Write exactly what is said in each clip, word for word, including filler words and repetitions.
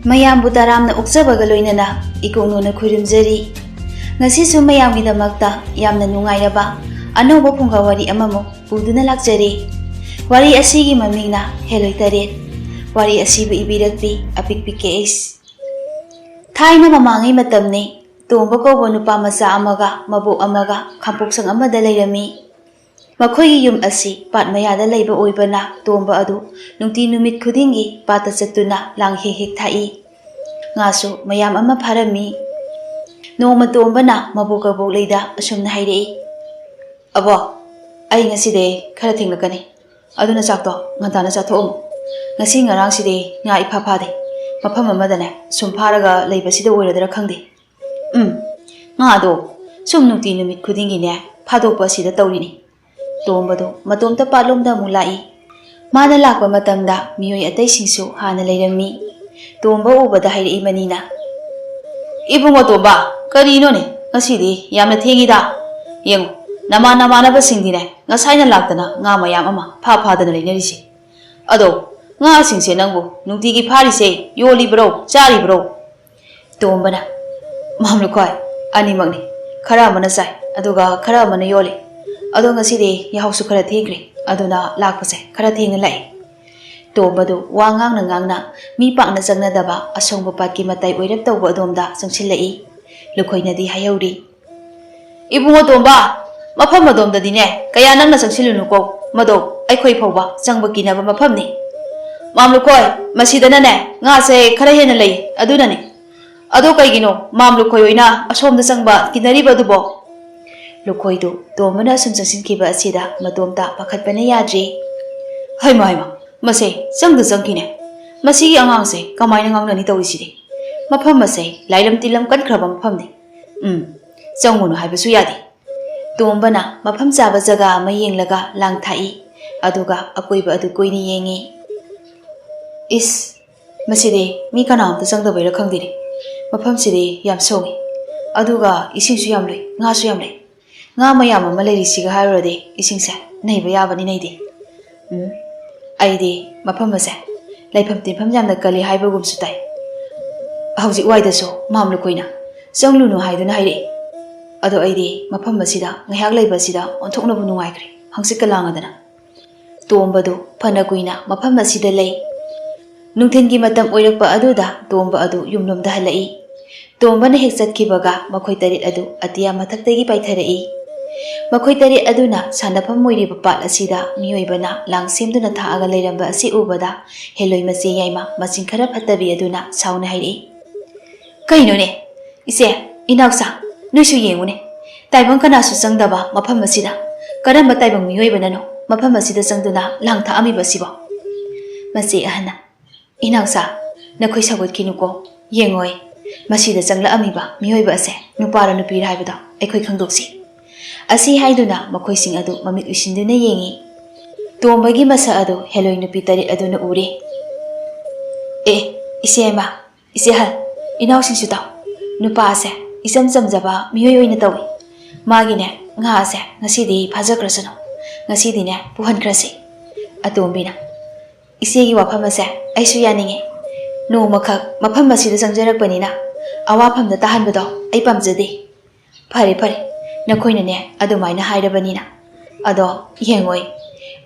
ꯃꯌꯥꯝꯕꯨ ꯇꯔꯥꯝꯅ ꯑꯣꯛꯆꯕꯒ ꯂꯣꯏꯅꯅ ꯏꯀꯣꯛꯅꯨꯅ ꯈꯨꯔꯨꯝꯖꯔꯤ꯫ ꯉꯁꯤꯁꯨ ꯃꯌꯥꯝꯒꯤꯗꯃꯛꯇ ꯌꯥꯝꯅ ꯅꯨꯡꯉꯥꯏꯔꯕ ꯑꯅꯧꯕ ꯐꯨꯡꯒꯥ ꯋꯥꯔꯤ ꯑꯃꯃꯨꯛ ꯄꯨꯗꯨꯅ ꯂꯥꯛꯆꯔꯤ꯫ ꯋꯥꯔꯤ ꯑꯁꯤꯒꯤ ꯃꯃꯤꯡꯅ ꯍꯦꯂꯣꯏ ꯇꯔꯦꯠ꯫ ꯋꯥꯔꯤ ꯑꯁꯤꯕꯨ ꯏꯕꯤꯔꯛꯄꯤ ꯑꯄꯤꯛꯄꯤ ꯀꯦ ꯑꯩꯁ꯫ ꯊꯥꯏꯅ ꯃꯃꯥꯡꯉꯩ ꯃꯇꯝꯅꯤ꯫ ꯇꯣꯝꯕ ꯀꯧꯕ ꯅꯨꯄꯥ ꯃꯆꯥ ꯑꯃꯒ ꯃꯕꯣꯛ ꯑꯃꯒ ꯈꯥꯡꯄꯣꯛꯁꯪ ꯑꯃꯗ ꯂꯩꯔꯝꯃꯤ꯫ ꯃꯈꯣꯏꯒꯤ ꯌꯨꯝ ꯑꯁꯤ ꯄꯥꯠ ꯃꯌꯥꯗ ꯂꯩꯕ ꯑꯣꯏꯕꯅ ꯇꯣꯝꯕ ꯑꯗꯨ ꯅꯨꯡꯇꯤ ꯅꯨꯃꯤꯠ ꯈꯨꯗꯤꯡꯒꯤ ꯄꯥꯠꯇ ꯆꯠꯇꯨꯅ ꯂꯥꯡ ꯍꯦꯛ ꯍꯦꯛ ꯊꯥꯛꯏ꯫ ꯉꯥꯁꯨ ꯃꯌꯥꯝ ꯑꯃ ꯐꯥꯔꯝꯃꯤ꯫ ꯅꯣꯡꯃ ꯇꯣꯝꯕꯅ ꯃꯕꯣꯛ ꯀꯕꯣꯛꯂꯩꯗ ꯑꯁꯨꯝꯅ ꯍꯥꯏꯔꯛꯏ, "ꯑꯕꯣ, ꯑꯩ ꯉꯁꯤꯗꯤ ꯈꯔ ꯊꯦꯡꯂꯛꯀꯅꯤ꯫ ꯑꯗꯨꯅ ꯆꯥꯛꯇꯣ ꯉꯟꯇꯥꯅ ꯆꯥꯊꯣꯛꯑꯝꯃꯨ꯫ ꯉꯁꯤ ꯉꯔꯥꯡꯁꯤꯗꯤ ꯉꯥ ꯏꯐꯥ ꯐꯥꯗꯦ꯫ ꯃꯐꯝ ꯑꯃꯗꯅꯦ ꯁꯨꯝ ꯐꯥꯔꯒ ꯂꯩꯕꯁꯤꯗ ꯑꯣꯏꯔꯗ꯭ꯔꯥ ꯈꯪꯗꯦ꯫ ꯎꯝ, ꯉꯥꯗꯣ ꯁꯨꯝ ꯅꯨꯡꯇꯤ ꯅꯨꯃꯤꯠ ꯈꯨꯗꯤꯡꯒꯤꯅꯦ ꯐꯥꯗꯣꯛꯄ ꯑꯁꯤꯗ ꯇꯧꯔꯤꯅꯤ꯫" ꯇꯣꯝꯕꯗꯣ ꯃꯇꯣꯝꯇ ꯄꯥꯠꯂꯣꯝꯗ ꯑꯃꯨꯛ ꯂꯥꯛꯏ꯫ ꯃꯥꯅ ꯂꯥꯛꯄ ꯃꯇꯝꯗ ꯃꯤꯑꯣꯏ ꯑꯇꯩꯁꯤꯡꯁꯨ ꯍꯥꯟꯅ ꯂꯩꯔꯝꯃꯤ꯫ ꯇꯣꯝꯕ ꯎꯕꯗ ꯍꯥꯏꯔꯛꯏ ꯃꯅꯤꯅ, "ꯏꯕꯨꯡꯉꯣ ꯇꯣꯝꯕ, ꯀꯔꯤꯅꯣꯅꯦ? ꯉꯁꯤꯗꯤ ꯌꯥꯝꯅ ꯊꯦꯡꯉꯤꯗ꯫ ꯌꯦꯡꯉꯨ, ꯅꯃꯥꯟ ꯅꯃꯥꯟꯅꯕꯁꯤꯡꯗꯤꯅꯦ ꯉꯁꯥꯏꯅ ꯂꯥꯛꯇꯅ ꯉꯥ ꯃꯌꯥꯝ ꯑꯃ ꯐꯥ ꯐꯥꯗꯅ ꯂꯩꯅꯔꯤꯁꯦ꯫ ꯑꯗꯣ ꯉꯥꯁꯤꯡꯁꯦ ꯅꯪꯕꯨ ꯅꯨꯡꯇꯤꯒꯤ ꯐꯥꯔꯤꯁꯦ ꯌꯣꯜꯂꯤꯕ꯭ꯔꯣ, ꯆꯥꯔꯤꯕ꯭ꯔꯣ?" ꯇꯣꯝꯕꯅ, "ꯃꯥꯝ ꯂꯨꯈꯣꯏ, ꯑꯅꯤꯃꯛꯅꯤ꯫ ꯈꯔ ꯑꯃꯅ ꯆꯥꯏ, ꯑꯗꯨꯒ ꯈꯔ ꯑꯃꯅ ꯌꯣꯜꯂꯤ꯫ ꯑꯗꯣ ꯉꯁꯤꯗꯤ ꯌꯥꯍꯧꯁꯨ ꯈꯔ ꯊꯦꯡꯈ꯭ꯔꯦ, ꯑꯗꯨꯅ ꯂꯥꯛꯄꯁꯦ ꯈꯔ ꯊꯦꯡꯅ ꯂꯥꯛꯑꯦ꯫" ꯇꯣꯝꯕꯗꯨ ꯋꯥ ꯉꯥꯡꯅ ꯉꯥꯡꯅ ꯃꯤ ꯄꯥꯛꯅ ꯆꯪꯅꯗꯕ ꯑꯁꯣꯡꯕ ꯄꯥꯠꯀꯤ ꯃꯇꯥꯏ ꯑꯣꯏꯔꯞ ꯇꯧꯕ ꯑꯗꯣꯝꯗ ꯆꯪꯁꯤꯜꯂꯛꯏ꯫ ꯂꯨꯈꯣꯏꯅꯗꯤ ꯍꯥꯏꯍꯧꯔꯤ, "ꯏꯕꯨꯡꯉꯣ ꯇꯣꯝꯕ, ꯃꯐꯝ ꯑꯗꯣꯝꯗꯗꯤꯅꯦ ꯀꯌꯥ ꯅꯪꯅ ꯆꯪꯁꯤꯜꯂꯨꯅꯨꯀꯣ, ꯃꯗꯣ ꯑꯩꯈꯣꯏ ꯐꯥꯎꯕ ꯆꯪꯕ ꯀꯤꯅꯕ ꯃꯐꯝꯅꯤ꯫ ꯃꯥꯝ ꯂꯨꯈꯣꯏ, ꯃꯁꯤꯗꯅꯅꯦ ꯉꯥꯁꯦ ꯈꯔ ꯍꯦꯟꯅ ꯂꯩ, ꯑꯗꯨꯅꯅꯤ꯫ ꯑꯗꯣ ꯀꯩꯒꯤꯅꯣ ꯃꯥꯝ ꯂꯨꯈꯣꯏ ꯍꯣꯏꯅ ꯑꯁꯣꯝꯗ ꯆꯪꯕ ꯀꯤꯅꯔꯤꯕ ꯑꯗꯨꯕꯣ?" ꯂꯨꯈꯣꯏꯗꯨ ꯇꯣꯝꯕꯅ ꯑꯁꯨꯝ ꯆꯪꯁꯤꯟꯈꯤꯕ ꯑꯁꯤꯗ ꯃꯇꯣꯝꯇ ꯄꯥꯈꯠꯄꯅ ꯌꯥꯗ꯭ꯔꯦ꯫ "ꯍꯩꯃ, ꯍꯩꯃ, ꯃꯁꯦ ꯆꯪꯗ ꯆꯪꯈꯤꯅꯦ꯫ ꯃꯁꯤꯒꯤ ꯑꯉꯥꯡꯁꯦ ꯀꯃꯥꯏꯅ ꯉꯥꯡꯅꯅꯤ ꯇꯧꯔꯤꯁꯤꯗꯤ? ꯃꯐꯝ ꯑꯁꯦ ꯂꯥꯏꯔꯝ ꯇꯤꯜꯂꯝ ꯀꯟꯈ꯭ꯔꯕ ꯃꯐꯝꯅꯤ꯫ ꯎꯝ, ꯆꯪꯉꯨꯅꯨ ꯍꯥꯏꯕꯁꯨ ꯌꯥꯗꯦ꯫" ꯇꯣꯝꯕꯅ ꯃꯐꯝ ꯆꯥꯕ ꯖꯒꯥ ꯑꯃ ꯌꯦꯡꯂꯒ ꯂꯥꯡ ꯊꯥꯛꯏ꯫ ꯑꯗꯨꯒ ꯑꯀꯣꯏꯕ ꯑꯗꯨ ꯀꯨꯏꯅ ꯌꯦꯡꯉꯤ꯫ "ꯏꯁ, ꯃꯁꯤꯗꯤ ꯃꯤ ꯀꯅꯥꯝꯇ ꯆꯪꯗꯕꯩꯔꯥ ꯈꯪꯗꯦꯅꯦ꯫ ꯃꯐꯝꯁꯤꯗꯤ ꯌꯥꯝ ꯁꯣꯡꯉꯤ꯫ ꯑꯗꯨꯒ ꯏꯁꯤꯡꯁꯨ ꯌꯥꯝ ꯂꯨꯏ, ꯉꯥꯁꯨ ꯌꯥꯝ ꯂꯩ꯫ ꯉꯥ ꯃꯌꯥꯝ ꯑꯃ ꯂꯩꯔꯤꯁꯤꯒ ꯍꯥꯏꯔꯨꯔꯗꯤ ꯏꯁꯤꯡꯁꯦ ꯅꯩꯕ ꯌꯥꯕꯅꯤ ꯅꯩꯗꯦ꯫ ꯎꯝ, ꯑꯩꯗꯤ ꯃꯐꯝ ꯑꯁꯦ ꯂꯩꯐꯝ ꯇꯤꯟꯐꯝ ꯌꯥꯝꯅ ꯀꯜꯂꯤ ꯍꯥꯏꯕꯒꯨꯝꯁꯨ ꯇꯥꯏ꯫ ꯍꯧꯖꯤꯛ ꯋꯥꯏꯗꯁꯨ ꯃꯥꯝ ꯂꯨꯀꯣꯏꯅ "ꯆꯪꯂꯨꯅꯨ" ꯍꯥꯏꯗꯨꯅ ꯍꯥꯏꯔꯛꯏ꯫ ꯑꯗꯣ ꯑꯩꯗꯤ ꯃꯐꯝ ꯑꯁꯤꯗ ꯉꯥꯏꯍꯥꯛ ꯂꯩꯕ ꯑꯁꯤꯗ ꯑꯣꯟꯊꯣꯛꯅꯕꯨ ꯅꯨꯡꯉꯥꯏꯈ꯭ꯔꯦ, ꯍꯪꯆꯤꯠꯀ ꯂꯥꯡꯉꯗꯅ꯫ ꯇꯣꯝꯕꯗꯨ ꯐꯅ ꯀꯨꯏꯅ ꯃꯐꯝ ꯑꯁꯤꯗ ꯂꯩ꯫ ꯅꯨꯡꯊꯤꯜꯒꯤ ꯃꯇꯝ ꯑꯣꯏꯔꯛꯄ ꯑꯗꯨꯗ ꯇꯣꯝꯕ ꯑꯗꯨ ꯌꯨꯝꯂꯣꯝꯗ ꯍꯜꯂꯛꯏ꯫ ꯇꯣꯝꯕꯅ ꯍꯦꯛ ꯆꯠꯈꯤꯕꯒ ꯃꯈꯣꯏ ꯇꯔꯦꯠ ꯑꯗꯨ ꯑꯇꯤꯌꯥ ꯃꯊꯛꯇꯒꯤ ꯄꯥꯏꯊꯔꯛꯏ꯫ ꯃꯈꯣꯏ ꯇꯔꯦꯠ ꯑꯗꯨꯅ ꯁꯥꯟꯅꯐꯝ ꯑꯣꯏꯔꯤꯕ ꯄꯥꯠ ꯑꯁꯤꯗ ꯃꯤꯑꯣꯏꯕꯅ ꯂꯥꯡ ꯁꯦꯝꯗꯨꯅ ꯊꯥꯛꯑꯒ ꯂꯩꯔꯝꯕ ꯑꯁꯤ ꯎꯕꯗ ꯍꯦꯂꯣꯏ ꯃꯆꯦ ꯌꯥꯏꯃ ꯃꯆꯤꯟ ꯈꯔ ꯐꯠꯇꯕꯤ ꯑꯗꯨꯅ ꯁꯥꯎꯅ ꯍꯥꯏꯔꯛꯏ, "ꯀꯩꯅꯣꯅꯦ, ꯏꯆꯦ, ꯏꯅꯥꯎꯆꯥ, ꯅꯣꯏꯁꯨ ꯌꯦꯡꯉꯨꯅꯦ꯫ ꯇꯥꯏꯕꯪ ꯀꯅꯥꯁꯨ ꯆꯪꯗꯕ ꯃꯐꯝ ꯑꯁꯤꯗ ꯀꯔꯝꯕ ꯇꯥꯏꯕꯪ ꯃꯤꯑꯣꯏꯕꯅꯅꯣ ꯃꯐꯝ ꯑꯁꯤꯗ ꯆꯪꯗꯨꯅ ꯂꯥꯡ ꯊꯥꯛꯑꯝꯃꯤꯕ ꯑꯁꯤꯕꯣ?" ꯃꯆꯦ ꯑꯍꯟꯅ, "ꯏꯅꯥꯎꯆꯥ, ꯅꯈꯣꯏ ꯁꯧꯒꯠꯈꯤꯅꯨꯀꯣ꯫ ꯌꯦꯡꯉꯣꯏ, ꯃꯁꯤꯗ ꯆꯪꯂꯛꯑꯝꯃꯤꯕ ꯃꯤꯑꯣꯏꯕ ꯑꯁꯦ ꯅꯨꯄꯥꯔ ꯅꯨꯄꯤꯔ ꯍꯥꯏꯕꯗꯣ ꯑꯩꯈꯣꯏ ꯈꯪꯗꯣꯛꯁꯤ꯫ ꯑꯁꯤ ꯍꯥꯏꯗꯨꯅ ꯃꯈꯣꯏꯁꯤꯡ ꯑꯗꯨ ꯃꯃꯤꯠ ꯎꯏꯁꯤꯟꯗꯨꯅ ꯌꯦꯡꯉꯤ꯫ ꯇꯣꯝꯕꯒꯤ ꯃꯁꯛ ꯑꯗꯨ ꯍꯦꯂꯣꯏ ꯅꯨꯄꯤ ꯇꯔꯦꯠ ꯑꯗꯨꯅ ꯎꯔꯦ꯫ "ꯑꯦ, ꯏꯆꯦ ꯏꯃꯥ, ꯏꯆꯦ ꯑꯍꯜ, ꯏꯅꯥꯎꯁꯤꯡꯁꯨ ꯇꯥꯎ꯫ ꯅꯨꯄꯥ ꯑꯁꯦ ꯏꯆꯝ ꯆꯝꯖꯕ ꯃꯤꯑꯣꯏ ꯑꯣꯏꯅ ꯇꯧꯏ꯫ ꯃꯥꯒꯤꯅꯦ ꯉꯥ ꯑꯁꯦ ꯉꯁꯤꯗꯤ ꯐꯥꯖꯈ꯭ꯔꯁꯅꯨ꯫ ꯉꯁꯤꯗꯤꯅꯦ ꯄꯨꯍꯟꯈ꯭ꯔꯁꯤ꯫" ꯑꯇꯣꯝꯕꯤꯅ, "ꯏꯆꯦꯒꯤ ꯋꯥꯐꯝ ꯑꯁꯦ ꯑꯩꯁꯨ ꯌꯥꯅꯤꯡꯉꯤ꯫ ꯅꯣꯡꯃꯈꯛ ꯃꯐꯝ ꯑꯁꯤꯗ ꯆꯪꯖꯔꯛꯄꯅꯤꯅ ꯑꯋꯥꯐꯝꯗ ꯇꯥꯍꯟꯕꯗꯣ ꯑꯩ ꯄꯥꯝꯖꯗꯦ꯫" "ꯐꯔꯦ ꯐꯔꯦ, ꯅꯈꯣꯏꯅꯅꯦ ꯑꯗꯨꯃꯥꯏꯅ ꯍꯥꯏꯔꯕꯅꯤꯅ꯫ ꯑꯗꯣ ꯌꯦꯡꯉꯣꯏ,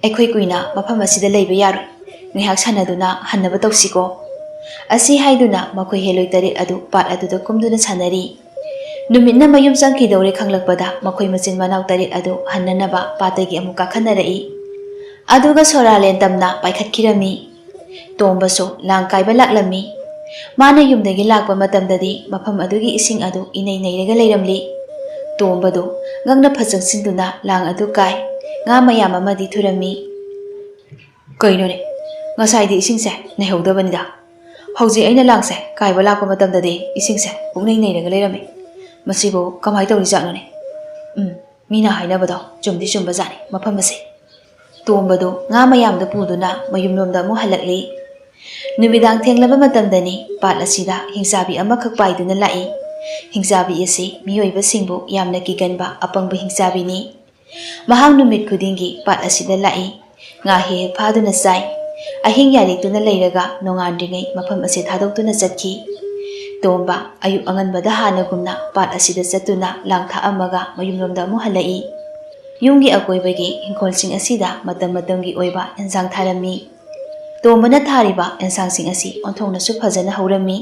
ꯑꯩꯈꯣꯏ ꯀꯨꯏꯅ ꯃꯐꯝ ꯑꯁꯤꯗ ꯂꯩꯕ ꯌꯥꯔꯣꯏ꯫ ꯉꯥꯏꯍꯥꯛ ꯁꯥꯟꯅꯗꯨꯅ ꯍꯟꯅꯕ ꯇꯧꯁꯤꯀꯣ꯫" ꯑꯁꯤ ꯍꯥꯏꯗꯨꯅ ꯃꯈꯣꯏ ꯍꯦꯂꯣꯏ ꯇꯔꯦꯠ ꯑꯗꯨ ꯄꯥꯠ ꯑꯗꯨꯗ ꯀꯨꯝꯗꯨꯅ ꯁꯥꯟꯅꯔꯤ꯫ ꯅꯨꯃꯤꯠꯅ ꯃꯌꯨꯝ ꯆꯪꯈꯤꯗꯧꯔꯦ ꯈꯪꯂꯛꯄꯗ ꯃꯈꯣꯏ ꯃꯆꯤꯟ ꯃꯅꯥꯎ ꯇꯔꯦꯠ ꯑꯗꯨ ꯍꯟꯅꯅꯕ ꯄꯥꯠꯇꯒꯤ ꯑꯃꯨꯛ ꯀꯥꯈꯠꯅꯔꯛꯏ꯫ ꯑꯗꯨꯒ ꯁꯣꯔꯥꯂꯦꯟ ꯇꯝꯅ ꯄꯥꯏꯈꯠꯈꯤꯔꯝꯃꯤ꯫ ꯇꯣꯝꯕꯁꯨ ꯂꯥꯡ ꯀꯥꯏꯕ ꯂꯥꯛꯂꯝꯃꯤ꯫ ꯃꯥꯅ ꯌꯨꯝꯗꯒꯤ ꯂꯥꯛꯄ ꯃꯇꯝꯗꯗꯤ ꯃꯐꯝ ꯑꯗꯨꯒꯤ ꯏꯁꯤꯡ ꯑꯗꯨ ꯏꯅꯩ ꯅꯩꯔꯒ ꯂꯩꯔꯝꯂꯤ꯫ ꯇꯣꯝꯕꯗꯨ ꯉꯛꯅ ꯐꯠ ꯆꯪꯁꯤꯟꯗꯨꯅ ꯂꯥꯡ ꯑꯗꯨ ꯀꯥꯏ꯫ ꯉꯥ ꯃꯌꯥꯝ ꯑꯃꯗꯤ ꯊꯨꯔꯝꯃꯤ꯫ "ꯀꯩꯅꯣꯅꯦ, ꯉꯁꯥꯏꯗꯤ ꯏꯁꯤꯡꯁꯦ ꯅꯩꯍꯧꯗꯕꯅꯤꯗ꯫ ꯍꯧꯖꯤꯛ ꯑꯩꯅ ꯂꯥꯡꯁꯦ ꯀꯥꯏꯕ ꯂꯥꯛꯄ ꯃꯇꯝꯗꯗꯤ ꯏꯁꯤꯡꯁꯦ ꯄꯨꯡꯅꯩ ꯅꯩꯔꯒ ꯂꯩꯔꯝꯃꯤ꯫ ꯃꯁꯤꯕꯨ ꯀꯃꯥꯏꯅ ꯇꯧꯔꯤꯖꯥꯠꯅꯣꯅꯦ? ꯎꯝ, ꯃꯤꯅ ꯍꯥꯏꯅꯕꯗꯣ ꯆꯨꯝꯗꯤ ꯆꯨꯝꯕꯖꯥꯠꯅꯤ ꯃꯐꯝ ꯑꯁꯦ꯫" ꯇꯣꯝꯕꯗꯨ ꯉꯥ ꯃꯌꯥꯝꯗꯨ ꯄꯨꯗꯨꯅ ꯃꯌꯨꯝꯂꯣꯝꯗ ꯑꯃꯨꯛ ꯍꯜꯂꯛꯂꯤ꯫ ꯅꯨꯃꯤꯗꯥꯡ ꯊꯦꯡꯂꯕ ꯃꯇꯝꯗꯅꯤ ꯄꯥꯠ ꯑꯁꯤꯗ ꯍꯤꯡꯆꯥꯕꯤ ꯑꯃꯈꯛ ꯄꯥꯏꯗꯨꯅ ꯂꯥꯛꯏ꯫ ꯍꯤꯡꯆꯥꯕꯤ ꯑꯁꯤ ꯃꯤꯑꯣꯏꯕꯁꯤꯡꯕꯨ ꯌꯥꯝꯅ ꯀꯤꯒꯟꯕ ꯑꯄꯪꯕ ꯍꯤꯡꯆꯥꯕꯤꯅꯤ꯫ ꯃꯍꯥꯛ ꯅꯨꯃꯤꯠ ꯈꯨꯗꯤꯡꯒꯤ ꯄꯥꯠ ꯑꯁꯤꯗ ꯂꯥꯛꯏ꯫ ꯉꯥ ꯍꯦꯛ ꯍꯦꯛ ꯐꯥꯗꯨꯅ ꯆꯥꯏ꯫ ꯑꯍꯤꯡ ꯌꯥꯔꯦꯛꯇꯨꯅ ꯂꯩꯔꯒ ꯅꯣꯡꯉꯥꯟꯗ꯭ꯔꯤꯉꯩ ꯃꯐꯝ ꯑꯁꯤ ꯊꯥꯗꯣꯛꯇꯨꯅ ꯆꯠꯈꯤ꯫ ꯇꯣꯝꯕ ꯑꯌꯨꯛ ꯑꯉꯟꯕꯗ ꯍꯥꯟꯅꯒꯨꯝꯅ ꯄꯥꯠ ꯑꯁꯤꯗ ꯆꯠꯇꯨꯅ ꯂꯥꯡ ꯊꯥꯛꯑꯝꯃꯒ ꯃꯌꯨꯝꯂꯣꯝꯗ ꯑꯃꯨꯛ ꯍꯜꯂꯛꯏ꯫ ꯌꯨꯝꯒꯤ ꯑꯀꯣꯏꯕꯒꯤ ꯏꯪꯈꯣꯜꯁꯤꯡ ꯑꯁꯤꯗ ꯃꯇꯝ ꯃꯇꯝꯒꯤ ꯑꯣꯏꯕ ꯏꯟꯁꯥꯡ ꯊꯥꯔꯝꯃꯤ꯫ ꯇꯣꯝꯕꯅ ꯊꯥꯔꯤꯕ ꯏꯟꯁꯥꯡꯁꯤꯡ ꯑꯁꯤ ꯑꯣꯟꯊꯣꯛꯅꯁꯨ ꯐꯖꯅ ꯍꯧꯔꯝꯃꯤ꯫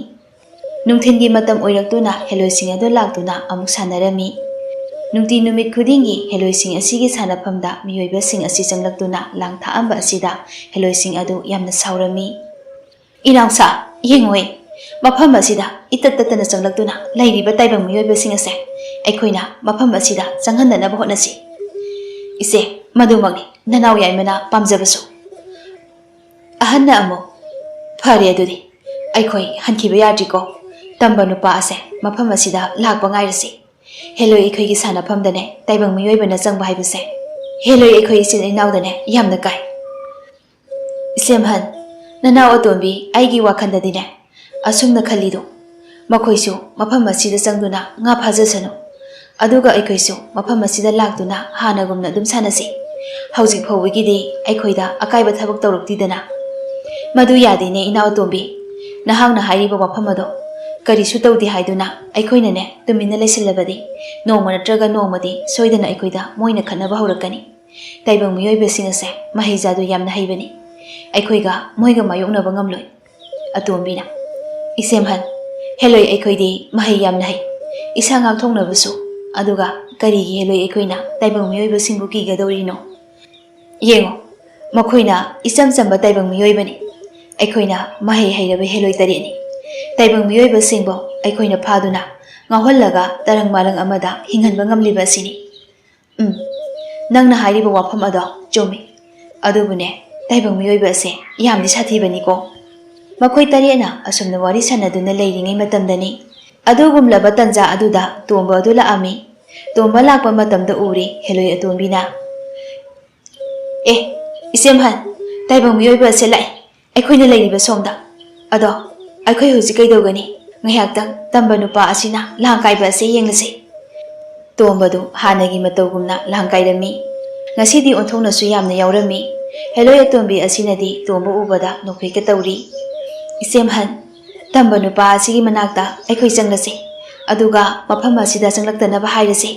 ꯅꯨꯡꯊꯤꯜꯒꯤ ꯃꯇꯝ ꯑꯣꯏꯔꯛꯇꯨꯅ ꯍꯦꯂꯣꯏꯁꯤꯡ ꯑꯗꯨ ꯂꯥꯛꯇꯨꯅ ꯑꯃꯨꯛ ꯁꯥꯟꯅꯔꯝꯃꯤ꯫ ꯅꯨꯡꯇꯤ ꯅꯨꯃꯤꯠ ꯈꯨꯗꯤꯡꯒꯤ ꯍꯦꯂꯣꯏꯁꯤꯡ ꯑꯁꯤꯒꯤ ꯁꯥꯟꯅꯐꯝꯗ ꯃꯤꯑꯣꯏꯕꯁꯤꯡ ꯑꯁꯤ ꯆꯪꯂꯛꯇꯨꯅ ꯂꯥꯡ ꯊꯥꯛꯑꯝꯕ ꯑꯁꯤꯗ ꯍꯦꯂꯣꯏꯁꯤꯡ ꯑꯗꯨ ꯌꯥꯝꯅ ꯁꯥꯎꯔꯝꯃꯤ꯫ "ꯏꯅꯥꯎꯁꯥ, ꯌꯦꯡꯉꯨꯍꯦ, ꯃꯐꯝ ꯑꯁꯤꯗ ꯏꯇꯠ ꯇꯠꯇꯅ ꯆꯪꯂꯛꯇꯨꯅ ꯂꯩꯔꯤꯕ ꯇꯥꯏꯕꯪ ꯃꯤꯑꯣꯏꯕꯁꯤꯡ ꯑꯁꯦ ꯑꯩꯈꯣꯏꯅ ꯃꯐꯝ ꯑꯁꯤꯗ ꯆꯪꯍꯟꯗꯅꯕ ꯍꯣꯠꯅꯁꯤ꯫" "ꯏꯆꯦ, ꯃꯗꯨꯃꯛꯅꯤ ꯅꯅꯥꯎ ꯌꯥꯏꯃꯅ ꯄꯥꯝꯖꯕꯁꯨ꯫" ꯑꯍꯟꯅ ꯑꯃꯨꯛ, "ꯐꯔꯦ ꯑꯗꯨꯗꯤ, ꯑꯩꯈꯣꯏ ꯍꯟꯈꯤꯕ ꯌꯥꯗ꯭ꯔꯤꯀꯣ꯫ ꯇꯝꯕ ꯅꯨꯄꯥ ꯑꯁꯦ ꯃꯐꯝ ꯑꯁꯤꯗ ꯂꯥꯛꯄ ꯉꯥꯏꯔꯁꯤ꯫ ꯍꯦꯂꯣꯏ ꯑꯩꯈꯣꯏꯒꯤ ꯁꯥꯟꯅꯐꯝꯗꯅꯦ ꯇꯥꯏꯕꯪ ꯃꯤꯑꯣꯏꯕꯅ ꯆꯪꯕ ꯍꯥꯏꯕꯁꯦ ꯍꯦꯂꯣꯏ ꯑꯩꯈꯣꯏ ꯏꯆꯤꯟ ꯏꯅꯥꯎꯗꯅꯦ ꯌꯥꯝꯅ ꯀꯥꯏ꯫" "ꯏꯆꯦꯝꯍꯟ, ꯅꯅꯥꯎ ꯑꯇꯣꯝꯕꯤ, ꯑꯩꯒꯤ ꯋꯥꯈꯜꯗꯗꯤꯅꯦ ꯑꯁꯨꯝꯅ ꯈꯜꯂꯤꯗꯣ, ꯃꯈꯣꯏꯁꯨ ꯃꯐꯝ ꯑꯁꯤꯗ ꯆꯪꯗꯨꯅ ꯉꯥ ꯐꯥꯖꯁꯅꯨ꯫ ꯑꯗꯨꯒ ꯑꯩꯈꯣꯏꯁꯨ ꯃꯐꯝ ꯑꯁꯤꯗ ꯂꯥꯛꯇꯨꯅ ꯍꯥꯟꯅꯒꯨꯝꯅ ꯑꯗꯨꯝ ꯁꯥꯟꯅꯁꯤ꯫ ꯍꯧꯖꯤꯛ ꯐꯥꯎꯕꯒꯤꯗꯤ ꯑꯩꯈꯣꯏꯗ ꯑꯀꯥꯏꯕ ꯊꯕꯛ ꯇꯧꯔꯛꯇꯤꯗꯅ꯫" "ꯃꯗꯨ ꯌꯥꯗꯦꯅꯦ ꯏꯅꯥꯎ ꯑꯇꯣꯝꯕꯤ꯫ ꯅꯍꯥꯛꯅ ꯍꯥꯏꯔꯤꯕ ꯋꯥꯐꯝ ꯑꯗꯣ ꯀꯔꯤꯁꯨ ꯇꯧꯗꯦ ꯍꯥꯏꯗꯨꯅ ꯑꯩꯈꯣꯏꯅꯅꯦ ꯇꯨꯃꯤꯟꯅ ꯂꯩꯁꯤꯜꯂꯕꯗꯤ ꯅꯣꯡꯃ ꯅꯠꯇ꯭ꯔꯒ ꯅꯣꯡꯃꯗꯤ ꯁꯣꯏꯗꯅ ꯑꯩꯈꯣꯏꯗ ꯃꯣꯏꯅ ꯈꯠꯅꯕ ꯍꯧꯔꯛꯀꯅꯤ꯫ ꯇꯥꯏꯕꯪ ꯃꯤꯑꯣꯏꯕꯁꯤꯡ ꯑꯁꯦ ꯃꯍꯩꯖꯥꯗꯨ ꯌꯥꯝꯅ ꯍꯩꯕꯅꯤ꯫ ꯑꯩꯈꯣꯏꯒ ꯃꯣꯏꯒ ꯃꯥꯌꯣꯛꯅꯕ ꯉꯝꯂꯣꯏ꯫" ꯑꯇꯣꯝꯕꯤꯅ, "ꯏꯆꯦꯝꯍꯟ, ꯍꯦꯂꯣꯏ ꯑꯩꯈꯣꯏꯗꯤ ꯃꯍꯩ ꯌꯥꯝꯅ ꯍꯩ, ꯏꯁꯥ ꯉꯥꯛꯊꯣꯛꯅꯕꯁꯨ꯫ ꯑꯗꯨꯒ ꯀꯔꯤꯒꯤ ꯍꯦꯂꯣꯏ ꯑꯩꯈꯣꯏꯅ ꯇꯥꯏꯕꯪ ꯃꯤꯑꯣꯏꯕꯁꯤꯡꯕꯨ ꯀꯤꯒꯗꯧꯔꯤꯅꯣ? ꯌꯦꯡꯉꯣ, ꯃꯈꯣꯏꯅ ꯏꯆꯝ ꯆꯝꯕ ꯇꯥꯏꯕꯪ ꯃꯤꯑꯣꯏꯕꯅꯤ꯫ ꯑꯩꯈꯣꯏꯅ ꯃꯍꯩ ꯍꯩꯔꯕ ꯍꯦꯂꯣꯏ ꯇꯔꯦꯠꯅꯤ꯫ ꯇꯥꯏꯕꯪ ꯃꯤꯑꯣꯏꯕꯁꯤꯡꯕꯨ ꯑꯩꯈꯣꯏꯅ ꯐꯥꯗꯨꯅ ꯉꯥꯎꯍꯜꯂꯒ ꯇꯔꯪ ꯃꯥꯂꯪ ꯑꯃꯗ ꯍꯤꯡꯍꯟꯕ ꯉꯝꯂꯤꯕ ꯑꯁꯤꯅꯤ꯫" "ꯎꯝ, ꯅꯪꯅ ꯍꯥꯏꯔꯤꯕ ꯋꯥꯐꯝ ꯑꯗꯣ ꯆꯨꯝꯃꯤ꯫ ꯑꯗꯨꯕꯨꯅꯦ, ꯇꯥꯏꯕꯪ ꯃꯤꯑꯣꯏꯕ ꯑꯁꯦ ꯌꯥꯝꯗꯤ ꯁꯥꯊꯤꯕꯅꯤꯀꯣ꯫" ꯃꯈꯣꯏ ꯇꯔꯦꯠꯅ ꯑꯁꯨꯝꯅ ꯋꯥꯔꯤ ꯁꯥꯟꯅꯗꯨꯅ ꯂꯩꯔꯤꯉꯩ ꯃꯇꯝꯗꯅꯤ, ꯑꯗꯨꯒꯨꯝꯂꯕ ꯇꯟꯖꯥ ꯑꯗꯨꯗ ꯇꯣꯝꯕ ꯑꯗꯨ ꯂꯥꯛꯑꯝꯃꯤ꯫ ꯇꯣꯝꯕ ꯂꯥꯛꯄ ꯃꯇꯝꯗ ꯎꯔꯦ ꯍꯦꯂꯣꯏ ꯑꯇꯣꯝꯕꯤꯅ꯫ "ꯑꯦ, ꯏꯆꯦꯝꯍꯟ, ꯇꯥꯏꯕꯪ ꯃꯤꯑꯣꯏꯕ ꯑꯁꯦ ꯂꯥꯛꯑꯦ꯫ ꯑꯩꯈꯣꯏꯅ ꯂꯩꯔꯤꯕ ꯁꯣꯝꯗ꯫ ꯑꯗꯣ ꯑꯩꯈꯣꯏ ꯍꯧꯖꯤꯛ ꯀꯩꯗꯧꯒꯅꯤ? ꯉꯥꯏꯍꯥꯛꯇꯪ ꯇꯝꯕ ꯅꯨꯄꯥ ꯑꯁꯤꯅ ꯂꯥꯡ ꯀꯥꯏꯕ ꯑꯁꯦ ꯌꯦꯡꯂꯁꯤ꯫" ꯇꯣꯝꯕꯗꯨ ꯍꯥꯟꯅꯒꯤ ꯃꯇꯧꯒꯨꯝꯅ ꯂꯥꯡ ꯀꯥꯏꯔꯝꯃꯤ꯫ ꯉꯁꯤꯗꯤ ꯑꯣꯟꯊꯣꯛꯅꯁꯨ ꯌꯥꯝꯅ ꯌꯥꯎꯔꯝꯃꯤ꯫ ꯍꯦꯂꯣꯏ ꯑꯇꯣꯝꯕꯤ ꯑꯁꯤꯅꯗꯤ ꯇꯣꯝꯕ ꯎꯕꯗ ꯅꯣꯛꯐꯦꯠꯀ ꯇꯧꯔꯤ꯫ "ꯏꯆꯦꯝꯍꯟ, "ꯇꯝꯕ ꯅꯨꯄꯥ ꯑꯁꯤꯒꯤ ꯃꯅꯥꯛꯇ ꯑꯩꯈꯣꯏ ꯆꯪꯂꯁꯤ, ꯑꯗꯨꯒ ꯃꯐꯝ ꯑꯁꯤꯗ ꯆꯪꯂꯛꯇꯅꯕ ꯍꯥꯏꯔꯁꯤ"꯫